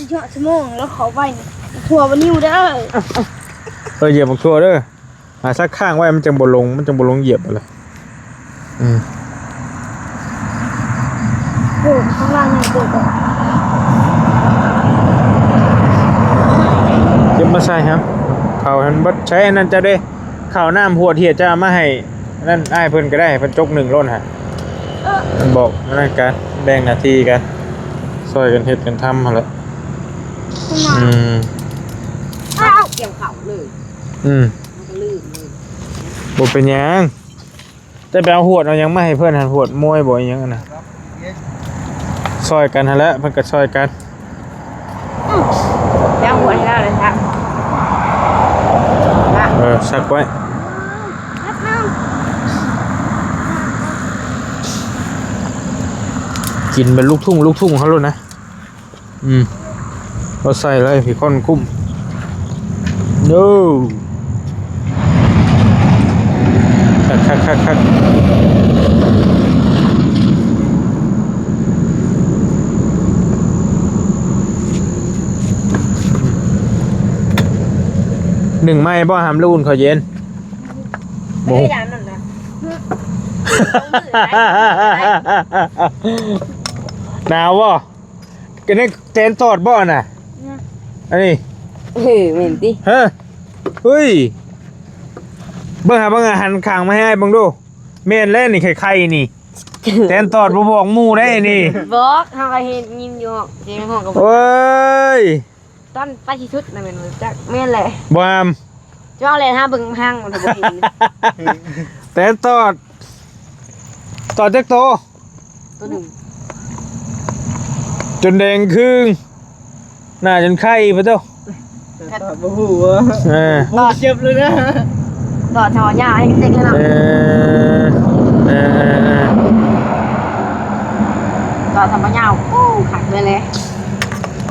ເຈາະສະໝອງແລ້ວເຂົ້າໄປ ທົ່ວບໍ່ນິ້ວເດີ. ເອີ ຢຽບບັກຖົ່ວເດີ ອາ ສັກຂ້າງໄວ້ ມັນຈັ່ງບໍ່ລົງ ມັນຈັ່ງບໍ່ລົງຢຽບຫັ້ນແຫຼະ. ອືມ ໂອ້ ຂ້າງລ່າງນີ້ເກີດ ເກັບມາໃສ່ຫັ້ນ ເຜົາໃຫ້ມັນເບິດ. ໃຊ້ອັນນັ້ນເຈົ້າເດ້ ເຂົ້ານ້ຳຫວດຫຽດ ເຈົ້າເອົາມາໃຫ້ ອັນນັ້ນອ້າຍເພິ່ນກໍໄດ້ ເພິ່ນຈົກໜຶ້ງໂລດຫັ້ນ. ບອກອັນນັ້ນກັນ ແບ່ງໜ້າທີ່ກັນ ຊ່ອຍກັນເຮັດກັນທຳຫັ້ນແຫຼະ. ອືມ ອ້າວ ກ່ຽວເຂົ້າເລີຍ. ອືມ ມັນກໍລື່ນເລີຍ. ບໍ່ເປັນຫຍັງ ຈະໄປເອົາຫວດເອົາຫຍັງມາໃຫ້ເພິ່ນຫັ້ນ ຫວດມວຍບໍ່ ອີຫຍັງຫັ້ນນະ ຊ່ອຍກັນຫັ້ນແຫຼະ ເພິ່ນກໍຊ່ອຍກັນ. ອືມ ໄປເອົາຫວດໃຫ້ລາວເລີຍຊະ. ເອີ ຊັກໄວ້ ກິນເປັນລູກທຸ່ງ ລູກທຸ່ງເຮົາໂລດນະ. ອືມ ບໍ່ໃສ່ເລີຍ ພີຄອນກຸ້ມ ໂນ ຄັກໆໆໆ. ໜຶ້ງໃໝ່ບໍ່ຫຳ ຫຼືອຸ່ນເຂົ້າເຢັນ? ບໍ່ຮູ້ ໜາວບໍ່? ອັນນີ້ແຕນຕອດບໍ່ນະ? ນະ ອັນນີ້ ເອີ ແມ່ນຕິ? ຮະ ເຮີ້ຍ ເບິ່ງຫາ ເບິ່ງຫາ ຫັນຂ້າງມາໃຫ້ອ້າຍເບິ່ງດູ. ແມ່ນແລ້ວນີ້ ໄຂ່ໆນີ້ ແຕນຕອດບໍ່ບອກໝູ່ໄດ໋ນີ້. ບອກ ເຮົາກໍເຫັນຍິນຢູ່ ສຽງຮ້ອງກໍບອກ. ໂອ້ຍ ຕອນໄປທີ່ສຸດນະ ແມ່ນບໍ່ຈັກ ແມ່ນແຫຼະ ບໍ່ຫາມ ເຈົ້າແລ່ນຫາເບິ່ງທາງມັນບໍ່ເຫັນ. ແຕນຕອດ ຕອດຈັກໂຕ? ໂຕໜຶ່ງ ຈົນແດງຄືງ ໜ້າຈົນໄຂ່ພຸ້ນໂຕ. ແຕ່ຕອດບໍ່ຮູ້ວ່າ ເອີ ຕອດ ເຈັບເລີຍນະ ຕອດເທົ່າຍາວໃຫ້ເຕັກເລີຍເນາະ. ເອີ ເອີ ເອີ ເອີ ຕອດທຳມະຍາວ ໂອ້ ຄັກເລີຍແຫຼະ.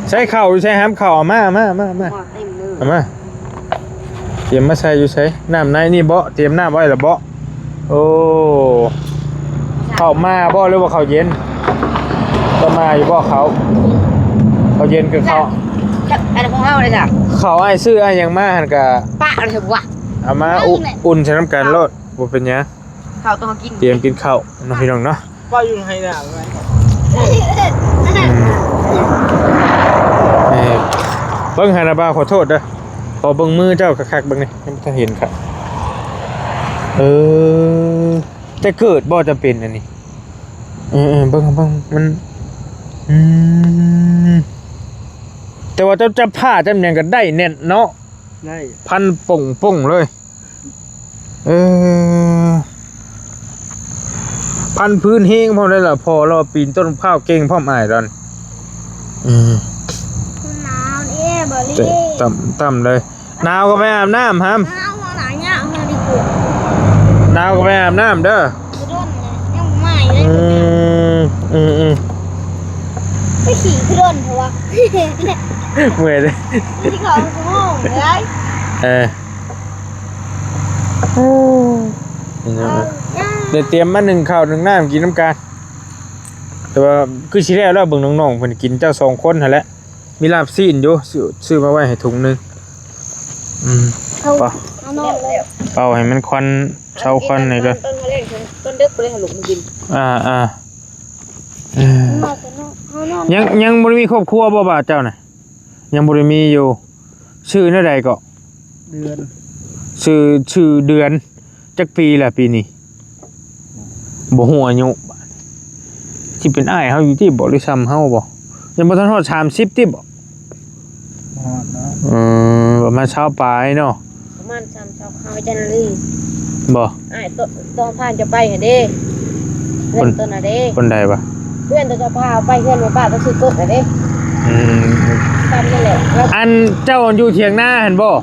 ໃສ່ເຂົ້າຢູ່ໃສ່ຫາມເຂົ້າ ເອົາມາ ເອົາມາ ເອົາມາ ເອົາມາ ເຕັມເລີຍ ເອົາມາ. ຕຽມມາໃສ່ຢູ່ໃສ? ນ້ຳໃນນີ້ເບາະ? ຕຽມນ້ຳໄວ້ລະເບາະ? ໂອ້ ເຂົ້າມາບໍ່ ຫຼືວ່າເຂົ້າເຢັນ? ເ ມາຢູ່ບໍ່ເຂົ້າ? ເຂົ້າເຢັນຄືເຂົ້າ ຈັກອັນຂອງເຮົາເລີຍຈ້ະ. ເຂົ້າອ້າຍຊື້ອ້າຍຫຍັງມາຫັ້ນກະປະເລີຍວ່າ ເອົາມາ ອັນນັ້ນແຫຼະ ອຸ່ນໃສ່ນຳກັນໂລດ ບໍ່ເປັນຫຍັງ. ເຂົ້າຕ້ອງກິນ ຕຽມກິນເຂົ້າເນາະ ພີ່ນ້ອງເນາະ. ວ່າຢູ່ໃນໄຮ່ນາ ອືມ ເອີ ເບິ່ງຫັ້ນນະບ່າວ ຂໍໂທດເດີ ຂໍເບິ່ງມືເຈົ້າຄັກໆ ເບິ່ງນີ້ ຍັງບໍ່ທັນເຫັນຄັກ. ເອີ ແຕ່ເກີດບໍ່ຈຳເປັນອັນນີ້. ເອີໆ ເບິ່ງ ເບິ່ງ ມັນ ອືມ ແຕ່ວ່າເຈົ້າຈັບຜ້າຈັບຫຍັງກໍໄດ້ແໜ້ນເນາະ ໄດ້ ພັນປົງໆ ເລີຍ. ເອີ ພັນພື້ນແຮງພ້ອມໄດ້ລະ ພໍລາວປີນຕົ້ນພ້າວເກັ່ງພ້ອມ ອ້າຍລາວນີ້. ອືມ ໜາວເດ້ ບໍ່ລີ ຕ່ຳ ຕ່ຳເລີຍ. ໜາວກໍໄປອາບນ້ຳຫຳ ໜາວ ໜາວກໍໄປອາບນ້ຳເດີ. ຄືດົນເລີຍ ຍັງບໍ່ມາອີກເລີຍ. ອືມ ອືມ ອືມ ໄປຂີ່ຄືດົນເຖາະວະ ເມື່ອຍເດ້ ຊິເຂົ້າຊົ່ວໂມງເລີຍ. ເອີ ໂອ້ ໄດ້ຕຽມມາໜຶ້ງເຂົ້າໜຶ້ງນ້ຳກິນນຳກັນ. ແຕ່ວ່າຄືຊິແລ້ວແລ້ວ ເບິ່ງນ້ອງໆ ເພິ່ນກິນ ເຈົ້າສອງຄົນຫັ້ນແຫຼະ. ມີລາບຊີ້ນຢູ່ ຊື້ ຊື້ມາໄວ້ໃຫ້ຖົງໜຶ່ງ. ອືມ ເອົາ ໄປ ເອົານອນເລີຍ ເປົ່າໃຫ້ມັນຄວັນ ເຊົາຄວັນນີ້ກ່ອນ. ຕອນ ຕອນເດັກບໍ່ໄດ້ໃຫ້ລູກມັນກິນ. ອ່າ ອ່າ ເອີ ມາແຕ່ເນາະ ເຮົານອນ ຍັງ ຍັງບໍ່ໄດ້ມີຄອບຄົວບໍ່ ບ່າວເຈົ້ານະ? ຍັງບໍ່ໄດ້ມີຢູ່. ຊື່ແນວໃດເກາະ? ເດືອນ ຊື່ ຊື່ເດືອນ. ຈັກປີລະປີນີ້? ບໍ່ຮູ້ອາຍຸ ຊິເປັນອ້າຍເຮົາຢູ່ຕິບໍ່ ຫຼືຊ່ຳເຮົາບໍ່? ຍັງບໍ່ທັນຮອດສາມສິບຕິບໍ່? ຮອດເນາະ ເອີ ປະມານຊາວປາຍເນາະ ປະມານສາມສິບ ເຮົາຈະນາລີບໍ່? ອ້າຍ ໂຕ ໂຕພາເຈົ້າໄປຫັ້ນເດ້ ເພື່ອນໂຕນະເດ້. ຄົນໃດວະ? ເພື່ອນໂຕເຈົ້າພາໄປເຮືອນແມ່ປ້າ ໄປຊື້ກົກຫັ້ນເດ້. ອືມ ກັນນັ້ນແຫຼະ. ອັນເຈົ້າຢູ່ຖຽງນາຫັ້ນບໍ່?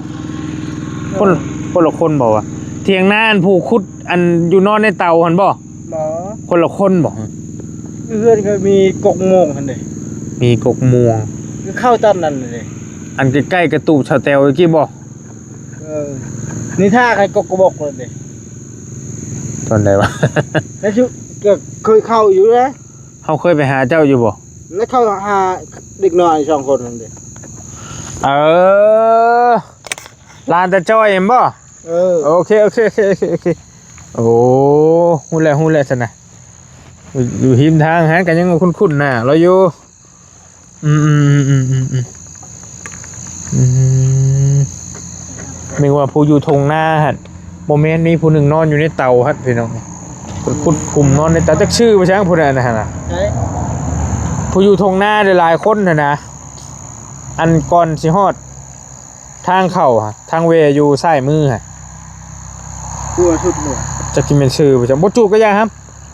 ຄົນ ຄົນລະຄົນບໍ່ວະ? ຖຽງນາອັນຜູ້ຂຸດ ອັນຢູ່ນອນໃນເຕົາຫັ້ນບໍ່? ບໍ່ ຄົນລະຄົນບໍ່? ຢູ່ເຮືອນກໍມີກົກມ່ວງຫັ້ນເດ້. ມີກົກມ່ວງ ຄືເຂົ້າຕອນນັ້ນເດ້ ອັນໃກ້ໆ ກະຕູບສາວແຕວກີ້ບໍ່? ເອີ ນີ້ຖ້າໃຫ້ກົກກະບົກນັ້ນເດ້. ຕອນໃດວະ? ແລ້ວ ກໍເຄີຍເຂົ້າຢູ່ນະ. ເຮົາເຄີຍໄປຫາເຈົ້າຢູ່ບໍ່? ແລ້ວເຂົ້າຫາເດັກນ້ອຍສອງຄົນນັ້ນເດ້. ເອີ ຫຼານຕາຈ້ອຍແມ່ນບໍ່? ເອີ ໂອເຄ ໂອເຄ ໂອເຄ ໂອເຄ. ໂອ້ ຮູ້ແລ້ວ ຮູ້ແລ້ວຊັ້ນນະ ຢູ່ ຢູ່ຮິມທາງຫັ້ນ ກໍຍັງຄຸ້ນໆ ໜ້າລາວຢູ່. ອືມ ອືມ ອືມ ອືມ ອືມ ອືມ ນຶກວ່າຜູ້ຢູ່ທົ່ງນາຫັ້ນ ບໍ່ແມ່ນ ມີຜູ້ໜຶ່ງນອນຢູ່ໃນເຕົາຫັ້ນ ພີ່ນ້ອງ. ເພິ່ນຂຸດຂຸມນອນໃນເຕົາ ຈັກຊື່ໄປຊ່າງຜູ້ນັ້ນນະຫັ້ນນະ. ໃຊ່ ຜູ້ຢູ່ທົ່ງນາຫຼາຍໆ ຄົນຫັ້ນນະ ອັນກ່ອນຊິຮອດ ທາງເຂົ້າຫະ ທາງແວ່ຢູ່ຊ້າຍມືຫະ ກົວສຸດໂລດ. ຈັກຊິແມ່ນຊື່ບໍ່ຈັກ ບໍ່ຈູດກໍຢ່າຫຳ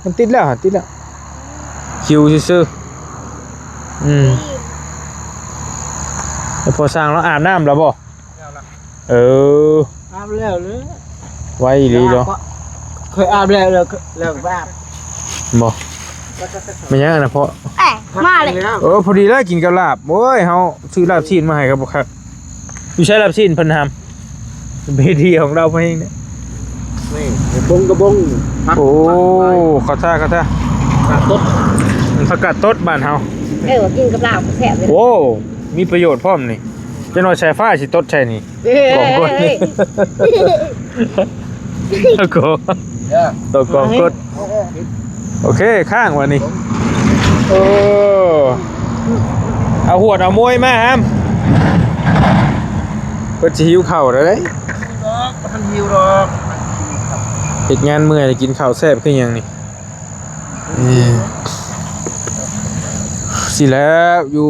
ມັນຕິດແລ້ວຫະ ຕິດແລ້ວ ຄິວຊື່ໆ. ອືມ ແລ້ວພໍ່ຊ່າງລາວອາບນ້ຳແລ້ວບໍ່? ແລ້ວລະ ເອີ ອາບແລ້ວເລີຍ ໄວອີ່ຫຼີເນາະ. ເຄີຍອາບແລ້ວ ແລ້ວ ແລ້ວກໍໄປອາບບໍ່? ແມ່ນຫຍັງນະພໍ່? ເອີ ມາເລີຍ ເອີ ພໍດີແລ້ວກິນກັບລາບ. ໂອ້ຍ ເຮົາຊື້ລາບຊີ້ນມາໃຫ້ກໍບໍ່ຄັກ. ຢູ່ໃສລາບຊີ້ນເພິ່ນຫຳ? ເວທີຂອງລາວເພິ່ນເອງເດ້. ນີ້ ບົງກະບົງ ຜັກ ໂອ້ ເຂົ້າທ່າ ເຂົ້າທ່າ ຜັກຕົດ ມັນຜັກກາດຕົດບ້ານເຮົາ. ເອີ ວ່າກິນກັບລາບແຊບເລີຍ. ໂອ້ ມີປະໂຫຍດພ້ອມນີ້. ຈັກໜ່ອຍສາຍຟ້າຊິຕົດໃສ່ນີ້. ເອີຍ ກອງກົດ ເອີຍ ກອງ ເອີຍ ຕົວກອງກົດ. ໂອເຄ ຄ້າງບາດນີ້. ໂອ້ ເອົາຫວດເອົາໂມຍມາຫຳ ເພິ່ນຊິຫິວເຂົ້າແລ້ວເດ້. ດອກ ບໍ່ທັນຫິວດອກ ເຮັດງານເມື່ອຍ ໄດ້ກິນເຂົ້າແຊບຄືຫຍັງນີ້. ເອີ ຊິແລ້ວຢູ່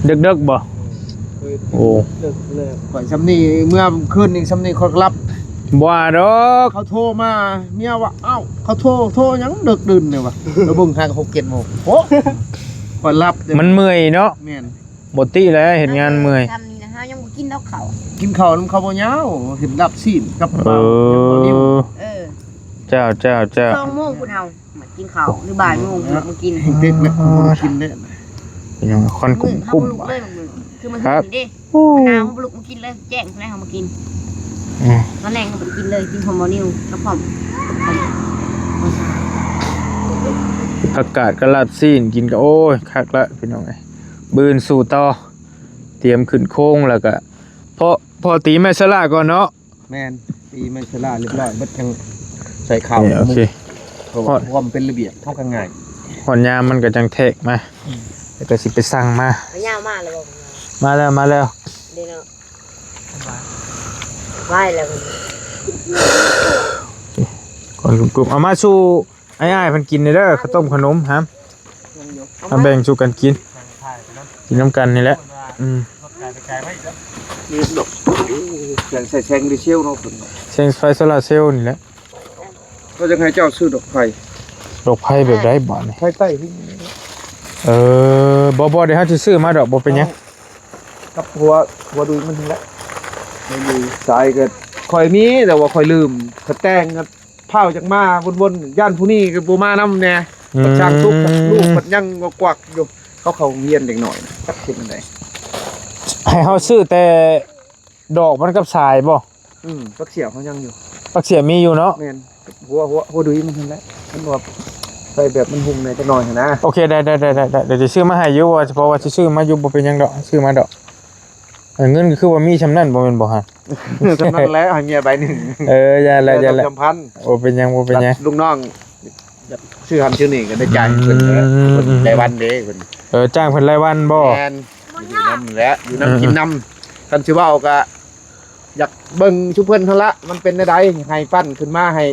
ເດິກໆ ບໍ່? ໂອ້ ຂ້ອຍຊ່ຳນີ້ ເມື່ອຄືນນີ້ຊ່ຳນີ້ຂ້ອຍກໍຫຼັບ. ບໍ່ວ່າດອກ ເຂົາໂທມາ ເມຍວ່າ ອ້າວ ເຂົາໂທ ໂທຫຍັງເດິກດື່ນນີ້ວະ ແລ້ວເບິ່ງທາງ ຫົກເຈັດໂມງ ໂອ້ ຂ້ອຍຫຼັບເດ້. ມັນເມື່ອຍເນາະ. ແມ່ນ ບໍ່ຕິແລ້ວ ເຮັດງານເມື່ອຍ. ຊ່ຳນີ້ນະ ເຮົາຍັງບໍ່ກິນດອກເຂົ້າ ກິນເຂົ້ານຳເຂົາບໍ່ຍາວ ເຫັນລາບຊີ້ນກັບ ເອີ ເອີ ເຈົ້າ ເຈົ້າ ເຈົ້າ ສອງໂມງພຸ້ນເຮົາ ມາກິນເຂົ້າ ຫຼືບ່າຍໂມງ ມາກິນ ແຮງເຕັກແມ່ນບໍ່ໄດ້ກິນເດ້. ເປັນຫຍັງຄວັນກຸ້ມໆ ມື້ເຮົາບໍ່ລຸກເລີຍ ມື້ຄືມື້ຄືນເດ້ ໂອ້ ໜາວ ເຮົາບໍ່ລຸກມາກິນເລີຍ ແຈ້ງພຸ້ນແຫຼະເຮົາມາກິນ. ອືມ ຕອນແລງເຮົາບໍ່ໄດ້ກິນເລີຍ ກິນຂອງບໍ່ນິວກັບຂອງ ໄປ ອາກາດກໍລາບຊີ້ນກິນກໍ ໂອ້ຍ ຄັກລະພີ່ນ້ອງເອີຍ. ມື້ອື່ນສູ້ຕໍ່ ຕຽມຂຶ້ນໂຄງ ແລ້ວກໍພໍ ພໍຕີໄມ້ສະຫຼາກ່ອນເນາະ. ແມ່ນ ຕີໄມ້ສະຫຼາຮຽບຮ້ອຍເບິດ ຈັ່ງໃສ່ເຂົ້າ ນີ້ ໂອເຄ ເພາະວ່າຄວາມເປັນລະບຽບເຮົາກໍງ່າຍ. ຮອດຍາມມັນກໍຈັ່ງແທກມາ ອືມ ແລ້ວກໍຊິໄປສັ່ງມາ. ຍາວມາແລ້ວບໍ່? ມາແລ້ວ ມາແລ້ວ ນີ້ເນາະ ໄວ້ແລ້ວ ກ່ອນກຸ່ມໆ ເອົາມາສູ່ອ້າຍໆເພິ່ນກິນເດີ ເຂົ້າຕົ້ມຂະໜົມຫາ ມາແບ່ງສູ່ກັນກິນ ກິນນຳກັນນີ້ແຫຼະ. ອືມ ນີ້ດອກ ແສງ ໃສ່ແສງດີເຊວເນາະ ແສງໄຟໂຊລາເຊວນີ້ແຫຼະ. ເຂົາຈະໃຫ້ເຈົ້າຊື້ດອກໄຟ ດອກໄຟແບບໃດບາດນີ້? ໄຟໃຕ້ຫຸ້ມ. ເອີ ບໍ່ ບໍ່ ດຽວເຮົາຊິຊື້ມາດອກ ບໍ່ເປັນຫຍັງ. ກັບຫົວ ຫົວດຸຍມັນຫັ້ນແຫຼະ ໃຫ້ຢູ່. ສາຍກໍຂ້ອຍມີ ແຕ່ວ່າຂ້ອຍລືມ ຂ້ອຍແຕ່ງກໍ ພາວຈັກມາວົນໆ ຢ້ານຜູ້ນີ້ກໍບໍ່ມານຳແດ່. ອືມ ບັດຊ່າງຕຸກ ລູກບັດຍັງກວັກຢູ່ ເຂົາເຂົ້າໂຮງຮຽນເດັກນ້ອຍ ຈັກເຮັດຈັ່ງໃດ. ໃຫ້ເຮົາຊື້ແຕ່ດອກມັນກັບສາຍບໍ່? ອືມ ປັກສຽວເຮົາຍັງຢູ່ ປັກສຽວມີຢູ່ເນາະ. ແມ່ນ ຫົວ ຫົວ ຫົວດຸຍມັນຫັ້ນແຫຼະ ມັນວ່າໃສ່ແບບມັນຫຸ້ມແດ່ຈັກໜ້ອຍຫັ້ນນະ. ໂອເຄ ໄດ້ໆໆໆ ດຽວຊິຊື້ມາໃຫ້ຢູ່ ວ່າ ເພາະວ່າຊິຊື້ມາຢູ່ ບໍ່ເປັນຫຍັງດອກ ຊື້ມາດອກ. ເງິນກໍຄືວ່າມີຊ່ຳນັ້ນບໍ່ແມ່ນບໍ່ຮະ? ຊ່ຳນັ້ນແຫຼະ ໃຫ້ເມຍໃບໜຶ່ງ. ເອີ ຢ່າແຫຼະ ຢ່າແຫຼະ ສຳພັນ. ໂອ້ ເປັນຫຍັງ ບໍ່ເປັນຫຍັງ ລູກນ້ອງຢາກຊື້ຫັ້ນຊື້ນີ້ກໍໄດ້ຈ່າຍເພິ່ນແຫຼະ. ອືມ ເພິ່ນລາຍວັນເດ້ເພິ່ນ. ເອີ ຈ້າງເພິ່ນລາຍວັນບໍ່? ແມ່ນ ຢູ່ນຳແຫຼະ ຢູ່ນຳ ອືມ ກິນນຳ. ຄັນຊິເວົ້າກໍຢາກເບິ່ງຊຸມເພິ່ນຫັ້ນລະ ມັນເປັນແນວໃດ ໃຫ້ປັ່ນຂຶ້ນມາໃຫ້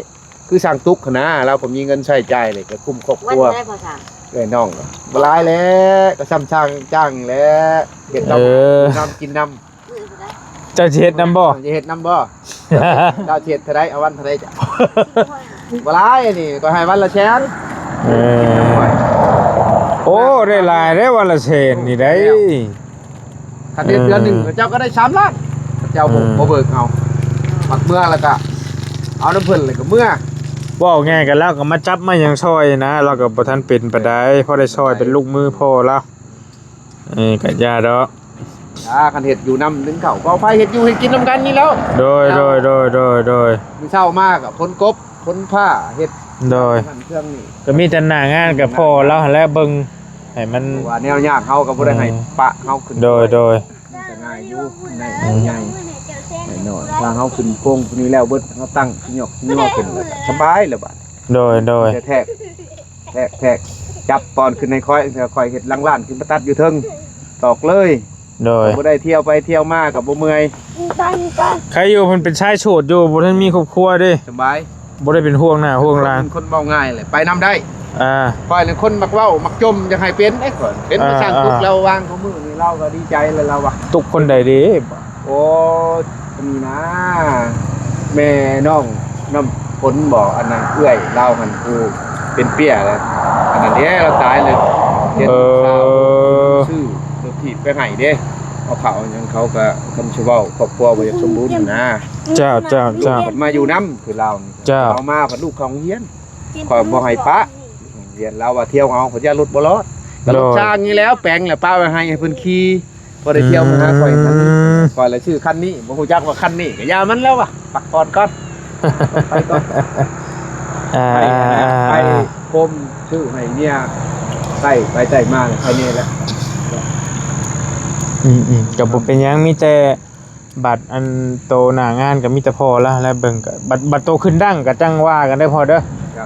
ຄືຊ່າງຕຸກຫັ້ນນະ ລາວກໍມີເງິນໃຊ້ຈ່າຍເລີຍ ກໍຄຸມຄອບຄົວ. ເອື້ອຍນ້ອງກໍບໍ່ຫຼາຍແຫຼະ ກໍຊ່ຳຊ່າງຈ້າງນີ້ແຫຼະ ເຮັດນຳ ເອີ ຢູ່ນຳກິນນຳ. ເຈົ້າຊິເຮັດນຳບໍ່? ເຈົ້າຊິເຮັດນຳບໍ່? ເຈົ້າຊິເຮັດເທົ່າໃດ? ເອົາວັນເທົ່າໃດ? ບໍ່ຫຼາຍນີ້ ກໍໃຫ້ວັນລະແສນ. ເອີ ໂອ້ ໄດ້ຫຼາຍເດ້ ວັນລະແສນນີ້ໄດ໋. ຄັນເຮັດເດືອນໜຶ່ງ ເອີ ເຂົາເຈົ້າກໍໄດ້ສາມລ້ານ ເຂົາເຈົ້າບໍ່ ເອີ ບໍ່ເບີກເຮົາ ມັກເມືອແລ້ວກໍເອົານຳເພິ່ນ ແລ້ວກໍເມືອ. ເວົ້າງ່າຍກໍລາວກໍມາຈັບມາຫຍັງຊ່ອຍນະ ລາວກໍບໍ່ທັນເປັນປານໃດ ພໍໄດ້ຊ່ອຍເປັນລູກມືພໍ່ລາວ. ເອີ ກໍຢ່າດອກ ອ່າ ຄັນເຮັດຢູ່ນຳໜຶ່ງເຂົ້າເຂົ້າໄຟ ເຮັດຢູ່ເຮັດກິນນຳກັນນີ້ແລ້ວ. ໂດຍ ໂດຍ ໂດຍ ໂດຍ ໂດຍ. ມື້ເຊົ້າມາກໍຂົນກົບ ຂົນຜ້າ ເຮັດ ໂດຍ ເຄື່ອງນັ້ນເຄື່ອງນີ້ ກໍມີແຕ່ໜ້າງານກັບພໍ່ລາວຫັ້ນແຫຼະ ເບິ່ງໃຫ້ມັນ ເພາະວ່າແນວຍາກເຮົາກໍບໍ່ໄດ້ໃຫ້ ເອີ ປະເຮົາຂຶ້ນ. ໂດຍ ໂດຍ ມັນກໍງ່າຍຢູ່ ໃນ ເອີ ໃຫຍ່ ໃນນ້ອຍ. ຖ້າເຮົາຂຶ້ນໂຄງຜູ້ນີ້ແລ້ວເບິດ ເຮົາຕັ້ງຍອກຍົວຂຶ້ນແລ້ວກໍສະບາຍແລ້ວບາດ. ໂດຍ ໂດຍ ແທກ ແທກ ແທກ ຈັບຕອນຂຶ້ນໃຫ້ຂ້ອຍ ຂ້ອຍເຮັດຫຼັງລ້ານຂຶ້ນມາຕັດຢູ່ເທິງ ຕອກເລີຍ. ໂດຍ ບໍ່ໄດ້ທ່ຽວໄປທ່ຽວມາກໍບໍ່ເມື່ອຍ. ໃຄຢູ່ ເພິ່ນເປັນຊາຍໂສດຢູ່ ບໍ່ທັນມີຄອບຄົວເດ້ ສະບາຍ ບໍ່ໄດ້ເປັນຫ່ວງໜ້າຫ່ວງຫຼັງ. ເພິ່ນຄົນເວົ້າງ່າຍແຫຼະ ໄປນຳໄດ້. ອ່າ ຂ້ອຍນີ້ຄົນມັກເວົ້າມັກຈົ່ມ ຢາກໃຫ້ເປັນເດ້ຂ້ອຍ ເປັນ ອ່າ ຊ່າງຕຸກ ອ່າ ລາວວ່າງຂອງມື້ນີ້ ລາວກໍດີໃຈແລ້ວ ລາວວ່າ. ຕຸກຄົນໃດເດ້? ໂອ້ ນີ້ນາ ແມ່ນ້ອງນ້ຳຝົນບໍ ອັນນັ້ນເອື້ອຍລາວຫັ້ນ ຜູ້ເປັນເປ້ຍແລ້ວ ອັນນັ້ນເດ້ ລາວຕາຍແລ້ວ ເອີ ເປັນສາວ ຊື້ລົດຖີບໄປໃຫ້ເດ້ ເອົາເຂົ້າເອົາຫຍັງ ເຂົາກໍ ຄັນຊິເວົ້າຄອບຄົວບໍ່ຢາກສົມບູນນະ. ເຈົ້າ ເຈົ້າ ເຈົ້າ ມາຢູ່ນຳຄືລາວນີ້ ເຈົ້າ ເອົາມາພັດລູກເຂົ້າໂຮງຮຽນ ຂ້ອຍບໍ່ໃຫ້ປະ ໂຮງຮຽນ ລາວວ່າທ່ຽວເອົາ ຂ້ອຍຢ້ານລົດບໍ່ລອດ ກໍລົດ ໂດຍ ຊ່າງນີ້ແລ້ວ ແປງແລ້ວປະໄວ້ໃຫ້ ໃຫ້ເພິ່ນຂີ່ ພໍໄດ້ທ່ຽວມາຫາຂ້ອຍ ອືມ ຄັນນີ້ ຂ້ອຍລະຊື້ຄັນນີ້ ບໍ່ຮູ້ຈັກວ່າຄັນນີ້ ກໍຢ່າມັນແລ້ວວ່າ ພັກຜ່ອນກ່ອນ ໄປກ່ອນ ອ່າ ໄປ ອ່າ ໄປ ອ່າ ໂຮມຊື້ໃຫ້ເມຍໃຊ້ໄປໃຊ້ມາ ແລ້ວໃຄແນ່ແລ້ວ. ອືມໆ ກໍບໍ່ເປັນຫຍັງ ມີແຕ່ ບັດອັນໂຕໜ້າງານກໍມີແຕ່ພໍ່ລະ ແລະເບິ່ງກໍ ບັດ ບັດໂຕຂຶ້ນດັງກໍຈັ່ງວ່າກັນເດີພໍ່ເດີ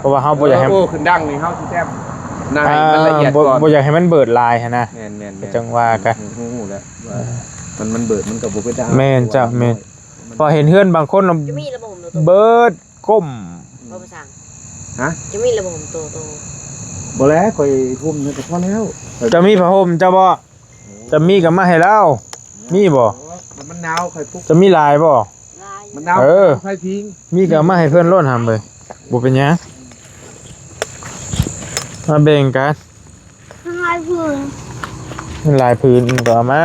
ເພາະວ່າເຮົາບໍ່ຢາກໃຫ້ ເອີ ໂອ້ ຂຶ້ນດັງນີ້ເຮົາຊິແຕ້ມໜ້າໃຫ້ມັນລະອຽດກ່ອນ ອ່າ ບໍ່ ບໍ່ຢາກໃຫ້ມັນເບີດຫຼາຍຫັ້ນນະ ແມ່ນໆໆ ກໍຈັ່ງວ່າກັນ ຮູ້ແລ້ວວ່າ ເອີ ມັນ ມັນເບີດມັນກໍບໍ່ເປັນຕາ ແມ່ນເຈົ້າ ແມ່ນ ເພາະເຫັນເຮືອນບາງຄົນນະ ຈະມີລະບົບ ເບີດກົ້ມ ບໍ່ປະສານ ຮະ ຈະມີລະບົບໂຕ ໂຕ ບໍ່ແລ້ວ ຂ້ອຍຫົ່ມນີ້ກໍພໍແລ້ວ ເຈົ້າມີຜ້າຫົ່ມເຈົ້າບໍ່? ຈະມີກໍມາໃຫ້ລາວ ມີບໍ່? ມັນໜາວ ຂ້ອຍປຸກ ຈະມີຫຼາຍບໍ່? ຫຼາຍ ມັນໜາວ ເອີ ໄຟພິງ ມີກໍເອົາມາໃຫ້ເພິ່ນໂລດຫຳເອີຍ ບໍ່ເປັນຫຍັງ ມາແບ່ງກັນ ຫຼາຍຜືນ ມັນຫຼາຍຜືນກໍເອົາມາ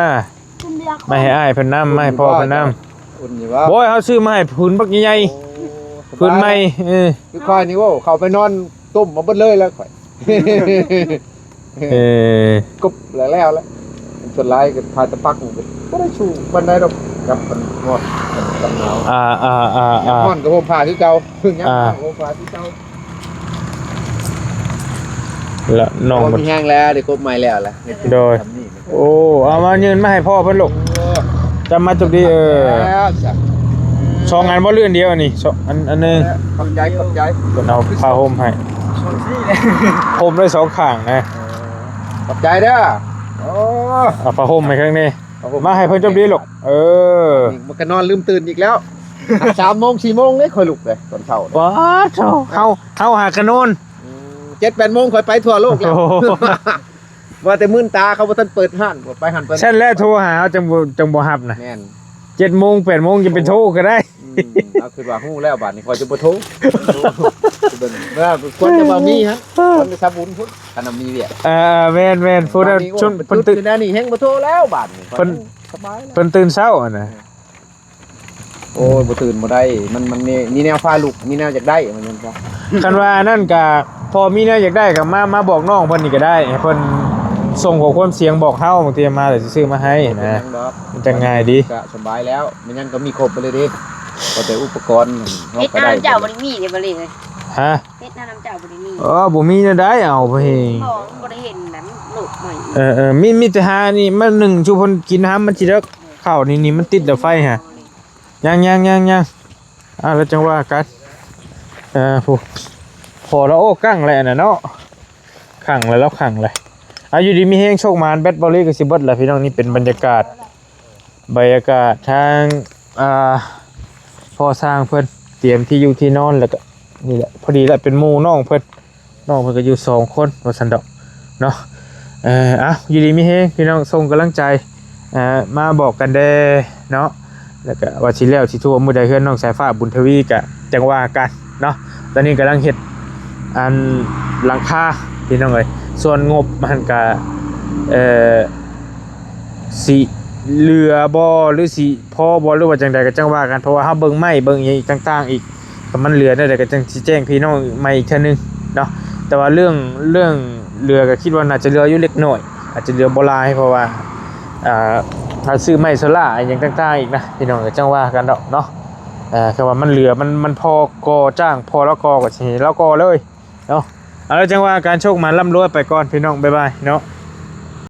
ມາໃຫ້ອ້າຍເພິ່ນນຳ ມາໃຫ້ພໍ່ເພິ່ນນຳ ໂອ້ຍ ເຮົາຊື້ມາໃຫ້ຜືນບັກໃຫຍ່ ໂອ້ ຜືນໃໝ່ ເອີ ຄືຂ້ອຍນີ້ ໂອ້ ເຂົ້າໄປນອນ ຕົ້ມມາເບິດເລີຍແລ້ວຂ້ອຍ ເອີ ກົບແລ້ວແລ້ວແລ້ວ ສ່ວນຫຼາຍກໍພາຕະປັກ ບໍ່ໄດ້ສູ້ປານໃດດອກ ກັບມັນຮ້ອນກັບໜາວ ອ່າໆໆໆ ຮ້ອນກໍຫົ່ມຜ້າຄືເກົ່າ ຍາມ ອ່າ ກໍຫົ່ມຜ້າຄືເກົ່າ. ລະນ້ອງ ໂອ້ ມັນມີແຮງແລ້ວ ໄດ້ກົບໃໝ່ແລ້ວລະ ໂດຍ ໂອ້ ເອົາມາຍື່ນມາໃຫ້ພໍ່ເພິ່ນລູກ ເອີ ຈຳມາຈຸກດີ ເອີ ແລ້ວ ສອງອັນບໍ່ ຫຼືອັນດຽວ ອັນນີ້ ສອງ ອັນ ອັນໜຶ່ງ ຂອບໃຈ ຂອບໃຈ ເພິ່ນເອົາຜ້າຫົ່ມໃຫ້ ຫົ່ມໄດ້ສອງຂ້າງນະ ເອີ ຂອບໃຈເດີ ໂອ້ ເອົາຜ້າຫົ່ມໃຫ້ຂ້າງນີ້ ມາໃຫ້ເພິ່ນຈົບດີລູກ ເອີ ນີ້ມັນກໍນອນລືມຕື່ນອີກແລ້ວ ສາມໂມງ ສີ່ໂມງເດ້ ຂ້ອຍລຸກເດ້ຕອນເຊົ້າ ປາດໂທ້ ເຮົາ ເຮົາຫາກະນອນ ອືມ ເຈັດແປດໂມງຂ້ອຍໄປທົ່ວໂລກແລ້ວ ໂອ້ ວ່າແຕ່ມື່ນຕາ ເຂົາບໍ່ທັນເປີດຮ້ານ ໄປຫັ້ນໄປນີ້ ຊັ້ນແຫຼະ ໂທຫາເຮົາຈັ່ງບໍ່ ຈັ່ງບໍ່ຮັບນະ ແມ່ນ ເຈັດໂມງ ແປດໂມງ ຈະໄປໂທກໍໄດ້ ອືມ ເຮົາຄິດວ່າຮູ້ແລ້ວ ບາດນີ້ຂ້ອຍຈະບໍ່ໂທ ເບິ່ງ ວ່າຄວນຈະວ່າມີຫັ້ນ ຄວນຈະທຳບຸນພຸ້ນ ຄັນວ່າມີວຽກ ເອີ ແມ່ນໆ ຜູ້ໃດ ບາດນີ້ ໂອ້ ເພິ່ນ ເພິ່ນຕື່ນ ຢູ່ແນວນີ້ແຮງບໍ່ໂທແລ້ວ ບາດນີ້ ເພິ່ນ ສະບາຍແລ້ວ ເພິ່ນຕື່ນເຊົ້າຫັ້ນນະ ໂອ້ຍ ບໍ່ຕື່ນບໍ່ໄດ້ ມັນ ມັນມີ ມີແນວພາລຸກ ມີແນວຢາກໄດ້ ວ່າຊັ້ນຊະ ຄັນວ່າອັນນັ້ນກະ ພໍມີແນວຢາກໄດ້ກະມາ ມາບອກນ້ອງເພິ່ນນີ້ກະໄດ້ ໃຫ້ເພິ່ນສົ່ງຂໍ້ຄວາມສຽງບອກເຮົາ ບາງທີມາແລ້ວຊິຊື້ມາໃຫ້ນະ ບໍ່ເປັນຫຍັງດອກ ມັນຈະງ່າຍດີ ກະສະບາຍແລ້ວ ແມ່ນຫຍັງກະມີຄົບໄປເລີຍເດ້ ກໍແຕ່ອຸປະກອນ ເຮັດນຳເຈົ້າບໍ່ໄດ້ມີເດ້ ບໍ່ເລີຍ ຮະ ເຮັດນຳເຈົ້າບໍ່ໄດ້ມີ ເອີ ບໍ່ມີແນວໃດ ເອົາໄປ ບໍ່ ບໍ່ໄດ້ເຫັນນຳໂລກໃໝ່ ເອີໆ ມີ ມີແຕ່ຫານີ້ມາໜຶ້ງສູ່ເພິ່ນກິນຫາ ມັນຊິເດິກ ເຂົ້ານີ້ ນີ້ມັນຕິດແລ້ວໄຟຫາ ຍັງໆໆໆ ອ່າ ແລ້ວຈັ່ງວ່າກັນ ເອີ ຜູ້ ພໍລະ ໂອ້ ກັ້ງແລ້ວນະເນາະ ຄັ້ງແລ້ວ ລາວຄັ້ງແລ້ວ ອ່າ ຢູ່ດີມີແຮງ ໂຊກໝານ ແບັດເບົາລີກໍຊິເບິດແລ້ວພີ່ນ້ອງ ນີ້ເປັນບັນຍາກາດ ບັນຍາກາດທາງ ອ່າ ພໍ່ຊ່າງເພິ່ນຕຽມທີ່ຢູ່ທີ່ນອນ ແລ້ວກໍນີ້ແຫຼະ ພໍດີແຫຼະ ເປັນໝູ່ນ້ອງເພິ່ນ ນ້ອງເພິ່ນກໍຢູ່ສອງຄົນວ່າຊັ້ນດອກເນາະ ເອີ ເອົາ ຢູ່ດີມີແຮງພີ່ນ້ອງ ສົ່ງກຳລັງໃຈ ເອີ ມາບອກກັນແດ່ເນາະ ແລ້ວກະວ່າຊິແລ້ວຊິທົ່ວມື້ໃດເຮືອນນ້ອງສາຍຟ້າບຸນທະວີກະຈັ່ງວ່າກັນເນາະ ຕອນນີ້ກຳລັງເຮັດອັນຫຼັງຄາພີ່ນ້ອງເອີຍ ສ່ວນງົບຫັ້ນກະ ເອີ ຊິເຫຼືອບໍ່ ຫຼືຊິພໍບໍ່ ຫຼືວ່າຈັ່ງໃດກະຈັ່ງວ່າກັນ ເພາະວ່າເຮົາເບິ່ງໄມ້ເບິ່ງອີ່ຫຍັງຕ່າງໆອີກ ຖ້າມັນເຫຼືອແນວໃດກໍຈັ່ງຊິແຈ້ງພີ່ນ້ອງໃໝ່ອີກເທື່ອໜຶ່ງເນາະ ແຕ່ວ່າເລື່ອງ ເລື່ອງເຫຼືອກໍຄິດວ່າໜ້າຈະເຫຼືອຢູ່ເລັກນ້ອຍ ອາດຈະເຫຼືອບໍ່ຫຼາຍ ເພາະວ່າ ອ່າ ຖ້າຊື້ໄມ້ໂຊລ່າອີ່ຫຍັງຕ່າງໆອີກນະ ພີ່ນ້ອງກໍຈັ່ງວ່າກັນດອກເນາະ ເອີ ຖ້າວ່າມັນເຫຼືອ ມັນ ມັນພໍກໍ່ຈ້າງ ພໍລາວກໍ່ກໍຊິໃຫ້ລາວກໍ່ເລີຍເນາະ ເອົາ ແລ້ວຈັ່ງວ່າກັນ ໂຊກໝານ ລ່ຳລວຍໄປກ່ອນພີ່ນ້ອງ ບາຍບາຍເນາະ.